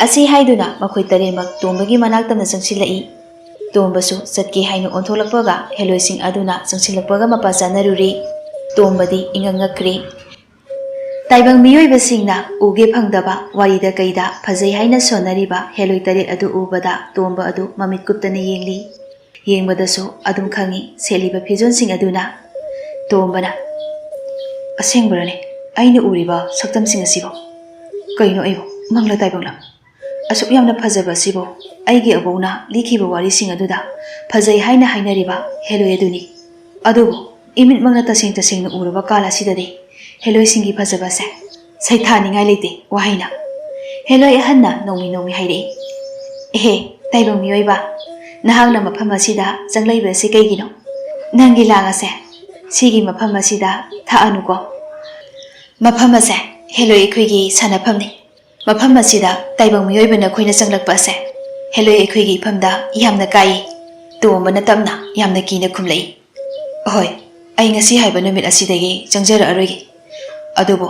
ꯑꯁꯤ ꯍꯥꯏꯗꯨꯅ ꯃꯈꯣꯏ ꯇꯔꯦꯠꯃꯛ ꯇꯣꯝꯕꯒꯤ ꯃꯅꯥꯛ ꯇꯝꯅ ꯆꯪꯁꯤꯜꯂꯛꯏ꯫ ꯇꯣꯝꯕꯁꯨ ꯆꯠꯀꯦ ꯍꯥꯏꯅ ꯑꯣꯟꯊꯣꯛꯂꯛꯄꯒ ꯍꯦꯂꯣꯏꯁꯤꯡ ꯑꯗꯨꯅ ꯆꯪꯁꯤꯜꯂꯛꯄꯒ ꯃꯄꯥ ꯆꯥꯅꯔꯨꯔꯦ꯫ ꯇꯣꯝꯕꯗꯤ ꯏꯉꯛ ꯉꯛꯈ꯭ꯔꯦ꯫ ꯇꯥꯏꯕꯪ ꯃꯤꯑꯣꯏꯕꯁꯤꯡꯅ ꯎꯒꯦ ꯐꯪꯗꯕ ꯋꯥꯔꯤꯗ ꯀꯩꯗ ꯐꯖꯩ ꯍꯥꯏꯅ ꯁꯣꯟꯅꯔꯤꯕ ꯍꯦꯂꯣꯏ ꯇꯔꯦꯠ ꯑꯗꯨ ꯎꯕꯗ ꯇꯣꯝꯕ ꯑꯗꯨ ꯃꯃꯤꯠ ꯀꯨꯞꯇꯅ ꯌꯦꯡꯂꯤ꯫ ꯌꯦꯡꯕꯗꯁꯨ ꯑꯗꯨꯝ ꯈꯪꯏ ꯁꯦꯠꯂꯤꯕ ꯐꯤꯖꯣꯜꯁꯤꯡ ꯑꯗꯨꯅ꯫ ꯇꯣꯝꯕꯅ, "ꯑꯁꯦꯡꯕꯔꯅꯦ ꯑꯩꯅ ꯎꯔꯤꯕ ꯁꯛꯇꯝꯁꯤꯡ ꯑꯁꯤꯕꯣ? ꯀꯩꯅꯣ ꯑꯩꯕꯨ ꯃꯪꯂ ꯇꯥꯏꯕꯪꯂ? ꯑꯁꯨꯛ ꯌꯥꯝꯅ ꯐꯖꯕ ꯑꯁꯤꯕꯨ ꯑꯩꯒꯤ ꯑꯕꯣꯛꯅ ꯂꯤꯈꯤꯕ ꯋꯥꯔꯤꯁꯤꯡ ꯑꯗꯨꯗ ꯐꯖꯩ ꯍꯥꯏꯅ ꯍꯥꯏꯅꯔꯤꯕ ꯍꯦꯂꯣꯏ ꯑꯗꯨꯅꯤ꯫ ꯑꯗꯨꯕꯨ ꯏꯃꯤꯠꯃꯛꯅ ꯇꯁꯦꯡ ꯇꯁꯦꯡꯅ ꯎꯔꯕ ꯀꯥꯜ ꯑꯁꯤꯗꯗꯤ ꯍꯦꯂꯣꯏꯁꯤꯡꯒꯤ ꯐꯖꯕꯁꯦ ꯁꯩꯊꯥꯅꯤꯡꯉꯥꯏ ꯂꯩꯇꯦ ꯋꯥꯍꯩꯅ"꯫ ꯍꯦꯂꯣꯏ ꯑꯍꯟꯅ ꯅꯣꯡꯃꯤ ꯅꯣꯡꯃꯤ ꯍꯥꯏꯔꯛꯏ, "ꯑꯦꯍꯦ, ꯇꯥꯏꯕꯪ ꯃꯤꯑꯣꯏꯕ, ꯅꯍꯥꯛꯅ ꯃꯐꯝ ꯑꯁꯤꯗ ꯆꯪꯂꯛꯏꯕ ꯑꯁꯤ ꯀꯩꯒꯤꯅꯣ? ꯅꯪꯒꯤ ꯂꯥꯡ ꯑꯁꯦ ꯁꯤꯒꯤ ꯃꯐꯝ ꯑꯁꯤꯗ ꯊꯥꯛꯑꯅꯨꯀꯣ꯫ ꯃꯐꯝ ꯑꯁꯦ ꯍꯦꯂꯣꯏ ꯑꯩꯈꯣꯏꯒꯤ ꯁꯥꯟꯅꯐꯝꯅꯤ꯫ ꯃꯐꯝ ꯑꯁꯤꯗ ꯇꯥꯏꯕꯪ ꯃꯤꯑꯣꯏꯕ ꯅꯈꯣꯏꯅ ꯆꯪꯂꯛꯄ ꯑꯁꯦ ꯍꯦꯂꯣꯏ ꯑꯩꯈꯣꯏꯒꯤ ꯏꯐꯝꯗ ꯌꯥꯝꯅ ꯀꯥꯏꯌꯦ"꯫ ꯇꯣꯝꯕꯅ ꯇꯞꯅ ꯌꯥꯝꯅ ꯀꯤꯅ ꯈꯨꯝꯂꯛꯏ, "ꯑꯍꯣꯏ, ꯑꯩ ꯉꯁꯤ ꯍꯥꯏꯕ ꯅꯨꯃꯤꯠ ꯑꯁꯤꯗꯒꯤ ꯆꯪꯖꯔꯛꯑꯔꯣꯏꯒꯦ꯫ ꯑꯗꯨꯕꯨ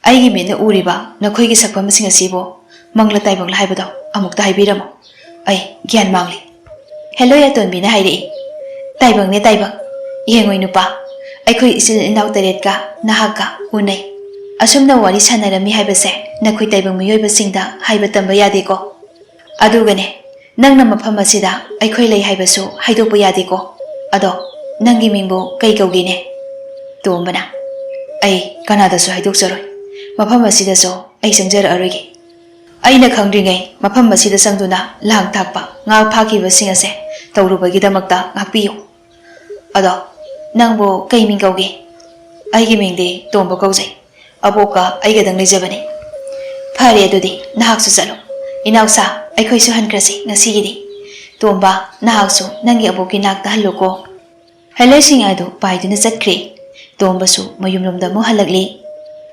ꯑꯩꯒꯤ ꯃꯤꯠꯅ ꯎꯔꯤꯕ ꯅꯈꯣꯏꯒꯤ ꯁꯛꯐꯝꯁꯤꯡ ꯑꯁꯤꯕꯨ ꯃꯪꯂ ꯇꯥꯏꯕꯪꯂ ꯍꯥꯏꯕꯗꯣ ꯑꯃꯨꯛꯇ ꯍꯥꯏꯕꯤꯔꯝꯃꯨ꯫ ꯑꯩ ꯒ꯭ꯌꯥꯟ ꯃꯥꯡꯂꯦ"꯫ ꯍꯦꯂꯣꯏ ꯑꯇꯣꯟꯕꯤꯅ ꯍꯥꯏꯔꯛꯏ, "ꯇꯥꯏꯕꯪꯅꯦ ꯇꯥꯏꯕꯪ꯫ ꯌꯦꯡꯉꯣꯏ ꯅꯨꯄꯥ, ꯑꯩꯈꯣꯏ ꯏꯆꯤꯜ ꯏꯅꯥꯎ ꯇꯔꯦꯠꯀ ꯅꯍꯥꯛꯀ ꯎꯅꯩ꯫ ꯑꯁꯨꯝꯅ ꯋꯥꯔꯤ ꯁꯥꯟꯅꯔꯝꯃꯤ ꯍꯥꯏꯕꯁꯦ ꯅꯈꯣꯏ ꯇꯥꯏꯕꯪ ꯃꯤꯑꯣꯏꯕꯁꯤꯡꯗ ꯍꯥꯏꯕ ꯇꯝꯕ ꯌꯥꯗꯦꯀꯣ꯫ ꯑꯗꯨꯒꯅꯦ, ꯅꯪꯅ ꯃꯐꯝ ꯑꯁꯤꯗ ꯑꯩꯈꯣꯏ ꯂꯩ ꯍꯥꯏꯕꯁꯨ ꯍꯥꯏꯗꯣꯛꯄ ꯌꯥꯗꯦꯀꯣ꯫ ꯑꯗꯣ ꯅꯪꯒꯤ ꯃꯤꯡꯕꯨ ꯀꯩ ꯀꯧꯒꯦꯅꯦ?" ꯇꯣꯝꯕꯅ, "ꯑꯩ ꯀꯅꯥꯗꯁꯨ ꯍꯥꯏꯗꯣꯛꯆꯔꯣꯏ꯫ ꯃꯐꯝ ꯑꯁꯤꯗꯁꯨ ꯑꯩ ꯆꯪꯖꯔꯛꯑꯔꯣꯏꯒꯦ꯫ ꯑꯩꯅ ꯈꯪꯗ꯭ꯔꯤꯉꯩ ꯃꯐꯝ ꯑꯁꯤꯗ ꯆꯪꯗꯨꯅ ꯂꯥꯡ ꯊꯥꯛꯄ, ꯉꯥ ꯐꯥꯈꯤꯕꯁꯤꯡ ꯑꯁꯦ ꯇꯧꯔꯨꯕꯒꯤꯗꯃꯛꯇ ꯉꯥꯛꯄꯤꯌꯨ꯫ ꯑꯗꯣ ꯅꯪꯕꯨ ꯀꯩ ꯃꯤꯡ ꯀꯧꯒꯦ?" "ꯑꯩꯒꯤ ꯃꯤꯡꯗꯤ ꯇꯣꯝꯕ ꯀꯧꯖꯩ꯫ ꯑꯕꯣꯛꯀ ꯑꯩꯒꯗꯪ ꯂꯩꯖꯕꯅꯤ"꯫ "ꯐꯔꯦ, ꯑꯗꯨꯗꯤ ꯅꯍꯥꯛꯁꯨ ꯆꯠꯂꯣ꯫ ꯏꯅꯥꯎꯁꯥ, ꯑꯩꯈꯣꯏꯁꯨ ꯍꯟꯈ꯭ꯔꯁꯤ ꯉꯁꯤꯒꯤꯗꯤ꯫ ꯇꯣꯝꯕ, ꯅꯍꯥꯛꯁꯨ ꯅꯪꯒꯤ ꯑꯕꯣꯛꯀꯤ ꯅꯥꯛꯇ ꯍꯜꯂꯨꯀꯣ"꯫ ꯍꯦꯂꯣꯏꯁꯤꯡ ꯑꯗꯨ ꯄꯥꯏꯗꯨꯅ ꯆꯠꯈ꯭ꯔꯦ꯫ ꯇꯣꯝꯕꯁꯨ ꯃꯌꯨꯝꯂꯣꯝꯗ ꯑꯃꯨꯛ ꯍꯜꯂꯛꯂꯤ꯫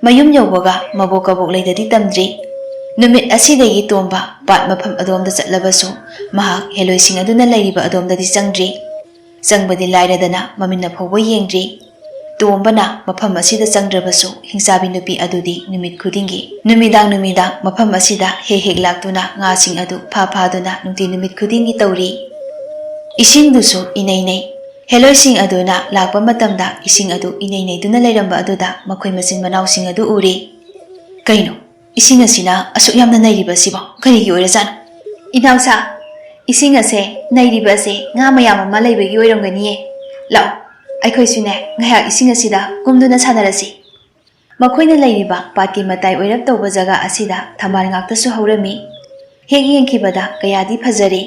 ꯃꯌꯨꯝ ꯌꯧꯕꯒ ꯃꯕꯣꯛ ꯀꯕꯣꯛ ꯂꯩꯗꯗꯤ ꯇꯝꯗ꯭ꯔꯤ꯫ ꯅꯨꯃꯤꯠ ꯑꯁꯤꯗꯒꯤ ꯇꯣꯝꯕ ꯄꯥꯠ ꯃꯐꯝ ꯑꯗꯣꯝꯗ ꯆꯠꯂꯕꯁꯨ ꯃꯍꯥꯛ ꯍꯦꯂꯣꯏꯁꯤꯡ ꯑꯗꯨꯅ ꯂꯩꯔꯤꯕ ꯑꯗꯣꯝꯗꯗꯤ ꯆꯪꯗ꯭ꯔꯤ꯫ ꯆꯪꯕꯗꯤ ꯂꯥꯏꯔꯗꯅ ꯃꯃꯤꯠꯅ ꯐꯥꯎꯕ ꯌꯦꯡꯗ꯭ꯔꯤ꯫ ꯇꯣꯝꯕꯅ ꯃꯐꯝ ꯑꯁꯤꯗ ꯆꯪꯗ꯭ꯔꯕꯁꯨ ꯍꯤꯡꯆꯥꯕꯤ ꯅꯨꯄꯤ ꯑꯗꯨꯗꯤ ꯅꯨꯃꯤꯠ ꯈꯨꯗꯤꯡꯒꯤ, ꯅꯨꯃꯤꯗꯥꯡ ꯅꯨꯃꯤꯗꯥꯡ ꯃꯐꯝ ꯑꯁꯤꯗ ꯍꯦꯛ ꯍꯦꯛ ꯂꯥꯛꯇꯨꯅ ꯉꯥꯁꯤꯡ ꯑꯗꯨ ꯐꯥ ꯐꯥꯗꯨꯅ ꯅꯨꯡꯇꯤ ꯅꯨꯃꯤꯠ ꯈꯨꯗꯤꯡꯒꯤ ꯇꯧꯔꯤ꯫ ꯏꯁꯤꯡꯗꯨꯁꯨ ꯏꯅꯩ ꯅꯩ꯫ ꯍꯦꯂꯣꯏꯁꯤꯡ ꯑꯗꯨꯅ ꯂꯥꯛꯄ ꯃꯇꯝꯗ ꯏꯁꯤꯡ ꯑꯗꯨ ꯏꯅꯩ ꯅꯩꯗꯨꯅ ꯂꯩꯔꯝꯕ ꯑꯗꯨꯗ ꯃꯈꯣꯏ ꯃꯆꯤꯟ ꯃꯅꯥꯎꯁꯤꯡ ꯑꯗꯨ ꯎꯔꯤ꯫ "ꯀꯩꯅꯣ, ꯏꯁꯤꯡ ꯑꯁꯤꯅ ꯑꯁꯨꯛ ꯌꯥꯝꯅ ꯅꯩꯔꯤꯕ ꯑꯁꯤꯕꯣ? ꯀꯔꯤꯒꯤ ꯑꯣꯏꯔꯖꯥꯠꯅꯣ?" "ꯏꯅꯥꯎꯁꯥ, ꯏꯁꯤꯡ ꯑꯁꯦ ꯅꯩꯔꯤꯕ ꯑꯁꯦ ꯉꯥ ꯃꯌꯥꯝ ꯑꯃ ꯂꯩꯕꯒꯤ ꯑꯣꯏꯔꯝꯒꯅꯤꯌꯦ꯫ ꯂꯥꯛꯑꯣ, ꯑꯩꯈꯣꯏꯁꯨꯅꯦ ꯉꯥꯏꯍꯥꯛ ꯏꯁꯤꯡ ꯑꯁꯤꯗ ꯀꯨꯝꯗꯨꯅ ꯁꯥꯟꯅꯔꯁꯤ꯫" ꯃꯈꯣꯏꯅ ꯂꯩꯔꯤꯕ ꯄꯥꯠꯀꯤ ꯃꯇꯥꯏ ꯑꯣꯏꯔꯞ ꯇꯧꯕ ꯖꯒꯥ ꯑꯁꯤꯗ ꯊꯝꯕꯥꯜ ꯉꯥꯛꯇꯁꯨ ꯍꯧꯔꯝꯃꯤ꯫ ꯍꯦꯛ ꯌꯦꯡꯈꯤꯕꯗ ꯀꯌꯥꯗꯤ ꯐꯖꯔꯦ꯫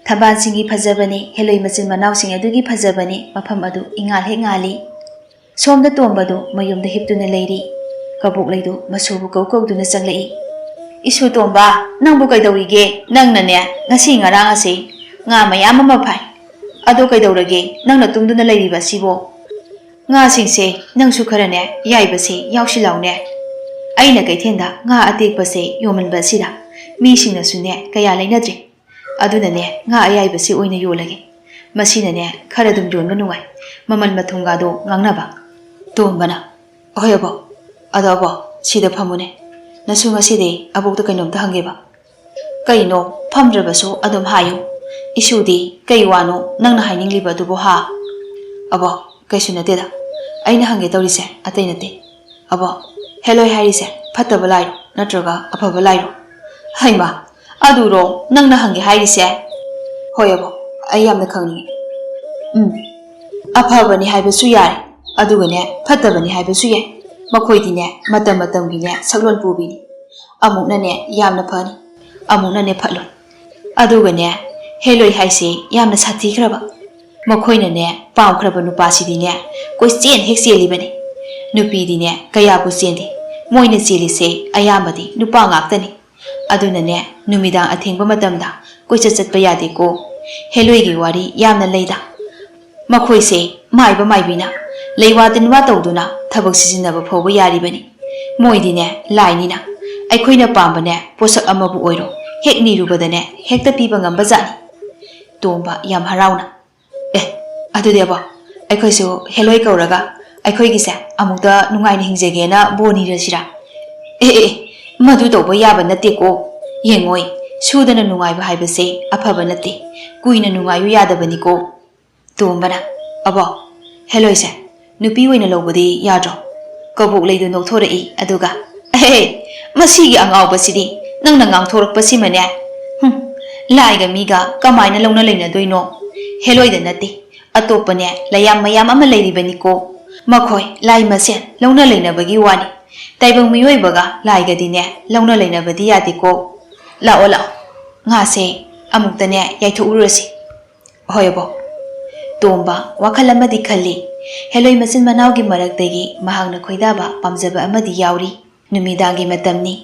ꯊꯝꯕꯥꯜꯁꯤꯡꯒꯤ ꯐꯖꯕꯅꯦ, ꯍꯦꯂꯣꯏ ꯃꯆꯤꯟ ꯃꯅꯥꯎꯁꯤꯡ ꯑꯗꯨꯒꯤ ꯐꯖꯕꯅꯦ, ꯃꯐꯝ ꯑꯗꯨ ꯏꯉꯥꯜ ꯍꯦꯛ ꯉꯥꯜꯂꯤ꯫ ꯁꯣꯝꯗ ꯇꯣꯝꯕꯗꯨ ꯃꯌꯨꯝꯗ ꯍꯤꯞꯇꯨꯅ ꯂꯩꯔꯤ꯫ ꯀꯕꯣꯛ ꯂꯩꯗꯨ ꯃꯁꯨꯕꯨ ꯀꯧ ꯀꯧꯗꯨꯅ ꯆꯪꯂꯛꯏ꯫ "ꯏꯁꯨ ꯇꯣꯝꯕ, ꯅꯪꯕꯨ ꯀꯩꯗꯧꯔꯤꯒꯦ? ꯅꯪꯅꯅꯦ ꯉꯁꯤ ꯉꯔꯥꯡ ꯑꯁꯦ ꯉꯥ ꯃꯌꯥꯝ ꯑꯃ ꯐꯥꯏ꯫ ꯑꯗꯣ ꯀꯩꯗꯧꯔꯒꯦ ꯅꯪꯅ ꯇꯨꯝꯗꯨꯅ ꯂꯩꯔꯤꯕ ꯑꯁꯤꯕꯣ?" "ꯉꯥꯁꯤꯡꯁꯦ ꯅꯪꯁꯨ ꯈꯔꯅꯦ ꯌꯥꯏꯕꯁꯦ ꯌꯥꯎꯁꯤꯜꯂꯛꯎꯅꯦ꯫ ꯑꯩꯅ ꯀꯩꯊꯦꯜꯗ ꯉꯥ ꯑꯇꯦꯛꯄꯁꯦ ꯌꯣꯟꯃꯟꯕ ꯑꯁꯤꯗ ꯃꯤꯁꯤꯡꯅꯁꯨꯅꯦ ꯀꯌꯥ ꯂꯩꯅꯗ꯭ꯔꯦ꯫ ꯑꯗꯨꯅꯅꯦ ꯉꯥ ꯑꯌꯥꯏꯕꯁꯤ ꯑꯣꯏꯅ ꯌꯣꯜꯂꯒꯦ꯫ ꯃꯁꯤꯅꯅꯦ ꯈꯔ ꯑꯗꯨꯝ ꯌꯣꯟꯕ ꯅꯨꯡꯉꯥꯏ꯫ ꯃꯃꯜ ꯃꯊꯨꯝꯒꯗꯣ ꯉꯥꯡꯅꯕ꯫" ꯇꯣꯝꯕꯅ, "ꯑꯍꯣꯏ ꯑꯕꯣ, ꯑꯗꯣ ꯑꯕꯣ, ꯁꯤꯗ ꯐꯝꯃꯨꯅꯦ꯫ ꯅꯁꯨ ꯉꯁꯤꯗꯤ ꯑꯕꯣꯛꯇ ꯀꯩꯅꯣꯝꯇ ꯍꯪꯒꯦꯕ꯫" "ꯀꯩꯅꯣ, ꯐꯝꯗ꯭ꯔꯕꯁꯨ ꯑꯗꯨꯝ ꯍꯥꯏꯌꯨ꯫ ꯏꯁꯨꯗꯤ ꯀꯩ ꯋꯥꯅꯣ ꯅꯪꯅ ꯍꯥꯏꯅꯤꯡꯂꯤꯕ ꯑꯗꯨꯕꯨ ꯍꯥ?" "ꯑꯕꯣ, ꯀꯩꯁꯨ ꯅꯠꯇꯦꯗ꯫ ꯑꯩꯅ ꯍꯪꯒꯦ ꯇꯧꯔꯤꯁꯦ ꯑꯇꯩ ꯅꯠꯇꯦ꯫ ꯑꯕꯣ, ꯍꯦꯂꯣꯏ ꯍꯥꯏꯔꯤꯁꯦ ꯐꯠꯇꯕ ꯂꯥꯏꯔꯣ ꯅꯠꯇ꯭ꯔꯒ ꯑꯐꯕ ꯂꯥꯏꯔꯣ?" "ꯍꯩꯃꯥ, ꯑꯗꯨꯔꯣ ꯅꯪꯅ ꯍꯪꯒꯦ ꯍꯥꯏꯔꯤꯁꯦ?" "ꯍꯣꯏ ꯑꯕꯣ, ꯑꯩ ꯌꯥꯝꯅ ꯈꯪꯅꯤꯡꯉꯤ꯫" "ꯎꯝ, ꯑꯐꯕꯅꯤ ꯍꯥꯏꯕꯁꯨ ꯌꯥꯏ, ꯑꯗꯨꯒꯅꯦ ꯐꯠꯇꯕꯅꯤ ꯍꯥꯏꯕꯁꯨ ꯌꯥꯏ꯫ ꯃꯈꯣꯏꯗꯤꯅꯦ ꯃꯇꯝ ꯃꯇꯝꯒꯤꯅꯦ ꯁꯛꯂꯣꯟ ꯄꯨꯕꯤꯅꯤ꯫ ꯑꯃꯨꯛꯅꯅꯦ ꯌꯥꯝꯅ ꯐꯅꯤ, ꯑꯃꯨꯛꯅꯅꯦ ꯐꯠꯂꯣꯏ꯫ ꯑꯗꯨꯒꯅꯦ ꯍꯦꯂꯣꯏ ꯍꯥꯏꯁꯦ ꯌꯥꯝꯅ ꯁꯥꯊꯤꯈ꯭ꯔꯕ꯫ ꯃꯈꯣꯏꯅꯅꯦ ꯄꯥꯝꯈ꯭ꯔꯕ ꯅꯨꯄꯥꯁꯤꯗꯤꯅꯦ ꯀꯣꯏꯆꯦꯟ ꯍꯦꯛ ꯆꯦꯜꯂꯤꯕꯅꯤ꯫ ꯅꯨꯄꯤꯗꯤꯅꯦ ꯀꯌꯥꯕꯨ ꯆꯦꯟꯗꯦ꯫ ꯃꯣꯏꯅ ꯆꯦꯜꯂꯤꯁꯦ ꯑꯌꯥꯝꯕꯗꯤ ꯅꯨꯄꯥ ꯉꯥꯛꯇꯅꯤ꯫ ꯑꯗꯨꯅꯅꯦ ꯅꯨꯃꯤꯗꯥꯡ ꯑꯊꯦꯡꯕ ꯃꯇꯝꯗ ꯀꯣꯏꯆꯠ ꯆꯠꯄ ꯌꯥꯗꯦꯀꯣ꯫ ꯍꯦꯂꯣꯏꯒꯤ ꯋꯥꯔꯤ ꯌꯥꯝꯅ ꯂꯩꯗ꯫ ꯃꯈꯣꯏꯁꯦ ꯃꯥꯏꯕ ꯃꯥꯏꯕꯤꯅ ꯂꯩꯋꯥ ꯇꯤꯟꯋꯥ ꯇꯧꯗꯨꯅ ꯊꯕꯛ ꯁꯤꯖꯤꯟꯅꯕ ꯐꯥꯎꯕ ꯌꯥꯔꯤꯕꯅꯤ꯫ ꯃꯣꯏꯗꯤꯅꯦ ꯂꯥꯏꯅꯤꯅ ꯑꯩꯈꯣꯏꯅ ꯄꯥꯝꯕꯅꯦ ꯄꯣꯠꯁꯛ ꯑꯃꯕꯨ ꯑꯣꯏꯔꯣ ꯍꯦꯛ ꯅꯤꯔꯨꯕꯗꯅꯦ ꯍꯦꯛꯇ ꯄꯤꯕ ꯉꯝꯕ ꯖꯥꯠꯅꯤ꯫" ꯇꯣꯝꯕ ꯌꯥꯝ ꯍꯔꯥꯎꯅ, "ꯑꯦ, ꯑꯗꯨꯗꯤ ꯑꯕꯣ, ꯑꯩꯈꯣꯏꯁꯨ ꯍꯦꯂꯣꯏ ꯀꯧꯔꯒ ꯑꯩꯈꯣꯏꯒꯤꯁꯦ ꯑꯃꯨꯛꯇ ꯅꯨꯡꯉꯥꯏꯅ ꯍꯤꯡꯖꯒꯦꯅ ꯕꯣꯔ ꯅꯤꯔꯁꯤꯔꯥ? ꯑꯦ ꯑꯦ ꯑꯦ, ꯃꯗꯨ ꯇꯧꯕ ꯌꯥꯕ ꯅꯠꯇꯦꯀꯣ꯫ ꯌꯦꯡꯉꯣꯏ, ꯁꯨꯗꯅ ꯅꯨꯡꯉꯥꯏꯕ ꯍꯥꯏꯕꯁꯦ ꯑꯐꯕ ꯅꯠꯇꯦ꯫ ꯀꯨꯏꯅ ꯅꯨꯡꯉꯥꯏꯌꯨ ꯌꯥꯗꯕꯅꯤꯀꯣ꯫ ꯇꯣꯝꯕꯅ, "ꯑꯕꯣ, ꯍꯦꯂꯣꯏꯁꯦ ꯅꯨꯄꯤ ꯑꯣꯏꯅ ꯂꯧꯕꯗꯤ ꯌꯥꯗ꯭ꯔꯣ?" ꯀꯕꯣꯛ ꯂꯩꯗꯨ ꯅꯣꯛꯊꯣꯔꯛꯏ, ꯑꯗꯨꯒ, "ꯑꯍꯦ, ꯃꯁꯤꯒꯤ ꯑꯉꯥꯎꯕꯁꯤꯗꯤ ꯅꯪꯅ ꯉꯥꯡꯊꯣꯔꯛꯄꯁꯤꯃꯅꯦ꯫ ꯍꯨꯝ, ꯂꯥꯏꯒ ꯃꯤꯒ ꯀꯃꯥꯏꯅ ꯂꯧꯅ ꯂꯩꯅꯗꯣꯏꯅꯣ? ꯍꯦꯂꯣꯏꯗ ꯅꯠꯇꯦ, ꯑꯇꯣꯞꯄꯅꯦ ꯂꯩꯌꯥꯝ ꯃꯌꯥꯝ ꯑꯃ ꯂꯩꯔꯤꯕꯅꯤꯀꯣ꯫ ꯃꯈꯣꯏ ꯂꯥꯏ ꯃꯁꯦꯟ ꯂꯧꯅ ꯂꯩꯅꯕꯒꯤ ꯋꯥꯅꯤ꯫ ꯇꯥꯏꯕꯪ ꯃꯤꯑꯣꯏꯕꯒ ꯂꯥꯏꯒꯗꯤꯅꯦ ꯂꯧꯅ ꯂꯩꯅꯕꯗꯤ ꯌꯥꯗꯦꯀꯣ꯫ ꯂꯥꯛꯑꯣ, ꯂꯥꯛꯑꯣ, ꯉꯥꯁꯦ ꯑꯃꯨꯛꯇꯅꯦ ꯌꯥꯏꯊꯣꯛꯎꯔꯁꯤ꯫" "ꯍꯣꯏ, ꯑꯕꯣꯛ꯫" ꯇꯣꯝꯕ ꯋꯥꯈꯜ ꯑꯃꯗꯤ ꯈꯜꯂꯤ꯫ ꯍꯦꯂꯣꯏ ꯃꯆꯤꯟ ꯃꯅꯥꯎꯒꯤ ꯃꯔꯛꯇꯒꯤ ꯃꯍꯥꯛꯅ ꯈꯣꯏꯗꯥꯕ ꯄꯥꯝꯖꯕ ꯑꯃꯗꯤ ꯌꯥꯎꯔꯤ꯫ ꯅꯨꯃꯤꯗꯥꯡꯒꯤ ꯃꯇꯝꯅꯤ꯫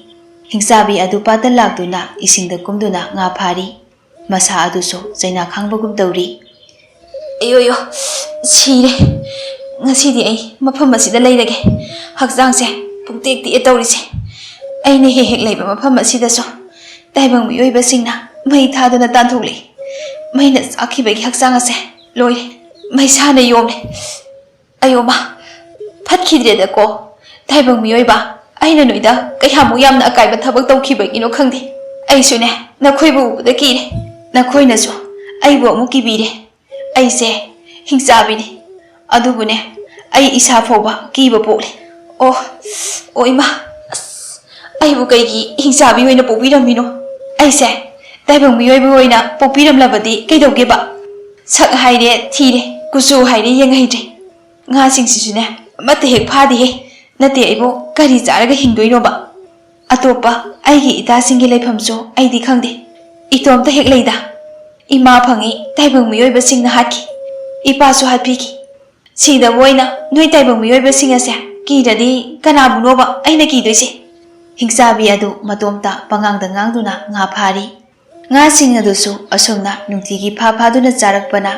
ꯍꯤꯡꯆꯥꯕꯤ ꯑꯗꯨ ꯄꯥꯠꯇ ꯂꯥꯛꯇꯨꯅ ꯏꯁꯤꯡꯗ ꯀꯨꯝꯗꯨꯅ ꯉꯥ ꯐꯥꯔꯤ꯫ ꯃꯁꯥ ꯑꯗꯨꯁꯨ ꯆꯩꯅꯥ ꯈꯥꯡꯕꯒꯨꯝ ꯇꯧꯔꯤ꯫ "ꯑꯌꯣꯌꯣ, ꯁꯤꯔꯦ꯫ ꯉꯁꯤꯗꯤ ꯑꯩ ꯃꯐꯝ ꯑꯁꯤꯗ ꯂꯩꯔꯒꯦ꯫ ꯍꯛꯆꯥꯡꯁꯦ ꯄꯨꯡꯇꯦꯛ ꯇꯦꯛꯑꯦ ꯇꯧꯔꯤꯁꯦ꯫ ꯑꯩꯅ ꯍꯦꯛ ꯍꯦꯛ ꯂꯩꯕ ꯃꯐꯝ ꯑꯁꯤꯗꯁꯨ ꯇꯥꯏꯕꯪ ꯃꯤꯑꯣꯏꯕꯁꯤꯡꯅ ꯃꯩ ꯊꯥꯗꯨꯅ ꯇꯥꯟꯊꯣꯛꯂꯤ꯫ ꯃꯩꯅ ꯆꯥꯛꯈꯤꯕꯒꯤ ꯍꯛꯆꯥꯡ ꯑꯁꯦ ꯂꯣꯏꯔꯦ꯫ ꯃꯩꯁꯥꯅ ꯌꯣꯝꯂꯦ꯫ ꯑꯌꯣ ꯃꯥ, ꯐꯠꯈꯤꯗ꯭ꯔꯦꯗꯀꯣ꯫ ꯇꯥꯏꯕꯪ ꯃꯤꯑꯣꯏꯕ, ꯑꯩꯅ ꯅꯣꯏꯗ ꯀꯌꯥꯃꯨꯛ ꯌꯥꯝꯅ ꯑꯀꯥꯏꯕ ꯊꯕꯛ ꯇꯧꯈꯤꯕꯒꯤꯅꯣ ꯈꯪꯗꯦ꯫ ꯑꯩꯁꯨꯅꯦ, ꯅꯈꯣꯏꯕꯨ ꯎꯕꯗ ꯀꯤꯔꯦ꯫ ꯅꯈꯣꯏꯅꯁꯨ ꯑꯩꯕꯨ ꯑꯃꯨꯛ ꯀꯤꯕꯤꯔꯦ꯫ ꯑꯩꯁꯦ ꯍꯤꯡꯆꯥꯕꯤꯅꯤ꯫ ꯑꯗꯨꯕꯨꯅꯦ, ꯑꯩ ꯏꯁꯥ ꯐꯥꯎꯕ ꯀꯤꯕ ꯄꯣꯛꯂꯦ꯫ ꯑꯣ, ꯑꯣ ꯏꯃꯥ, ꯑꯁ, ꯑꯩꯕꯨ ꯀꯩꯒꯤ ꯍꯤꯡꯆꯥꯕꯤ ꯑꯣꯏꯅ ꯄꯣꯛꯄꯤꯔꯝꯃꯤꯅꯣ? ꯑꯩꯁꯦ ꯇꯥꯏꯕꯪ ꯃꯤꯑꯣꯏꯕ ꯑꯣꯏꯅ ꯄꯣꯛꯄꯤꯔꯝꯂꯕꯗꯤ ꯀꯩꯗꯧꯒꯦꯕ? ꯁꯛ ꯍꯥꯏꯔꯦ ꯊꯤꯔꯦ, ꯀꯨꯆꯨ ꯍꯥꯏꯔꯦ ꯌꯦꯡꯍꯩꯗ꯭ꯔꯦ꯫ ꯉꯥꯁꯤꯡꯁꯤꯁꯨꯅꯦ, ꯑꯃꯠꯇ ꯍꯦꯛ ꯐꯥꯗꯦꯍꯦ꯫ ꯅꯠꯇꯦ ꯑꯩꯕꯨ ꯀꯔꯤ ꯆꯥꯔꯒ ꯍꯤꯡꯗꯣꯏꯅꯣꯕ? ꯑꯇꯣꯞꯄ ꯑꯩꯒꯤ ꯏꯇꯥꯁꯤꯡꯒꯤ ꯂꯩꯐꯝꯁꯨ ꯑꯩꯗꯤ ꯈꯪꯗꯦ꯫ ꯏꯇꯣꯝꯇ ꯍꯦꯛ ꯂꯩꯗ꯫ ꯏꯃꯥ ꯐꯪꯉꯤ ꯇꯥꯏꯕꯪ ꯃꯤꯑꯣꯏꯕꯁꯤꯡꯅ ꯍꯥꯠꯈꯤ꯫ ꯏꯄꯥꯁꯨ ꯍꯥꯠꯄꯤꯈꯤ꯫ ꯁꯤꯗꯕꯨ ꯑꯣꯏꯅ ꯅꯣꯏ ꯇꯥꯏꯕꯪ ꯃꯤꯑꯣꯏꯕꯁꯤꯡ ꯑꯁꯦ ꯀꯤꯗ꯭ꯔꯗꯤ ꯀꯅꯥꯕꯨꯅꯣꯕ ꯑꯩꯅ ꯀꯤꯗꯣꯏꯁꯦ?" ꯍꯤꯡꯆꯥꯕꯤ ꯑꯗꯨ ꯃꯇꯣꯝꯇ ꯄꯉꯥꯡꯗ ꯉꯥꯡꯗꯨꯅ ꯉꯥ ꯐꯥꯔꯤ꯫ ꯉꯥꯁꯤꯡ ꯑꯗꯨꯁꯨ ꯑꯁꯨꯝꯅ ꯅꯨꯡꯇꯤꯒꯤ ꯐꯥ ꯐꯥꯗꯨꯅ ꯆꯥꯔꯛꯄꯅ